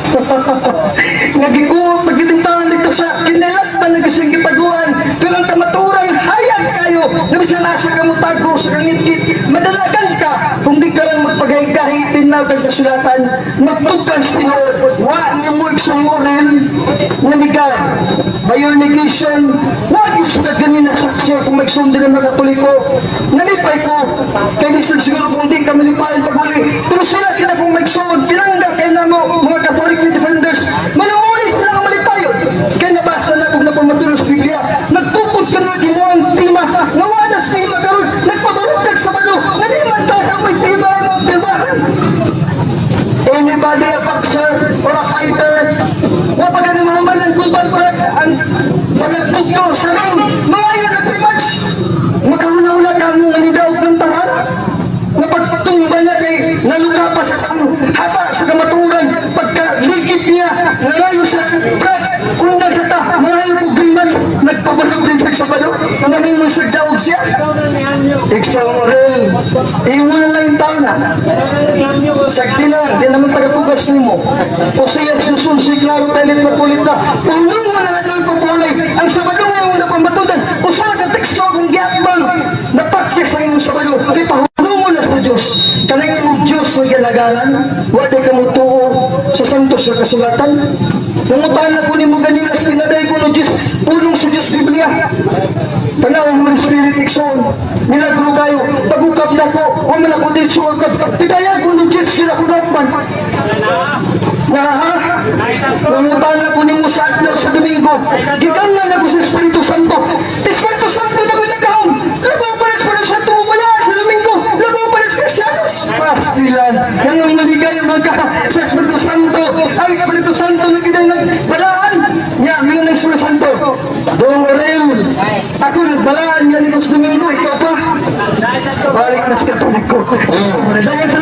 nga gikuot naggitintahan dito sa kinalat ba nagising gitaguan. Pero ang kamatuoran, hayag kayo na bisan asa ka mo tago sa kangitngit, madalagan ka kung di ka lang magpagahi-gahi tinaw kag kasulatan magtukan sa Tinuod. Wa nimo igsungurin nga nigar by your negation. Wa gyud sa ganina sa kung maigsuon ng mga Katoliko. Nalipay ko kay bisan siguro kung di ka malipayan pag-uli, pero sila kina kung maigsuon pinangga kay namo mga Catholic defenders, manumuli sila nga malipayon kay nabasa na kung napamatulo sa Biblia. Nagtukod ka na imo ang tema nga wala sa tema karon, nagpabarog kag Sabado nga di man tayo may tema imong pirmahan. Anybody a boxer or a fighter, wa pa gani mga man ang gubat pa ang panagpugto sa ring, mga yun nag-match, makahuna-huna ka mo nga nidaog ng tawara napagtumba niya kay naluka pa sa sang haba sa kamaturan. Pagkalikit niya nangayo sa Brad undan sa ta mangayo ko grimax, nagpabalog din sa Sabado, nangingon sa daog siya. Igsoon rin, iwan lang yung tao na Sakti lang, di naman tagapugas nimo. O siya susun si klaro talit na pulita. Puno mo na lang yung papulay. Ang Sabado nga yung napamatudan. Usa ka teksto akong giatbang. Napakya sa inyong Sabado. Kay pahuno mo na sa Diyos. Kanang imong Diyos sa gilagaran. Wa di ka mo tuo sa santos nga kasulatan. Nangutana ko nimo ganina sa pinaday ko no Diyos. Pulong sa Diyos Biblia. Tanaw mo ng Spirit, igsoon. Milagro kayo. Pag-ukap na ko, wa man ako dito ukap. Pidaya ko no Diyos kila ko dakman. Na ha? Nangutana ko nimo sa adlaw sa Domingo. Gikan na ako sa Espiritu Santo. Espiritu Santo na ko nagahom. Labaw pa Espiritu Santo mo wala sa Domingo. Labaw pa sa Kristiyanos. Pastilan. Yan ang maligay magka sa Espiritu Santo. Ang Espiritu Santo na kinay nagbalaan. Nya, mingon ng Espiritu Santo. Dong Orel, ako nagbalaan yan ito sa Domingo, ikaw pa. Balik na sa Katoliko. Dahil salamat.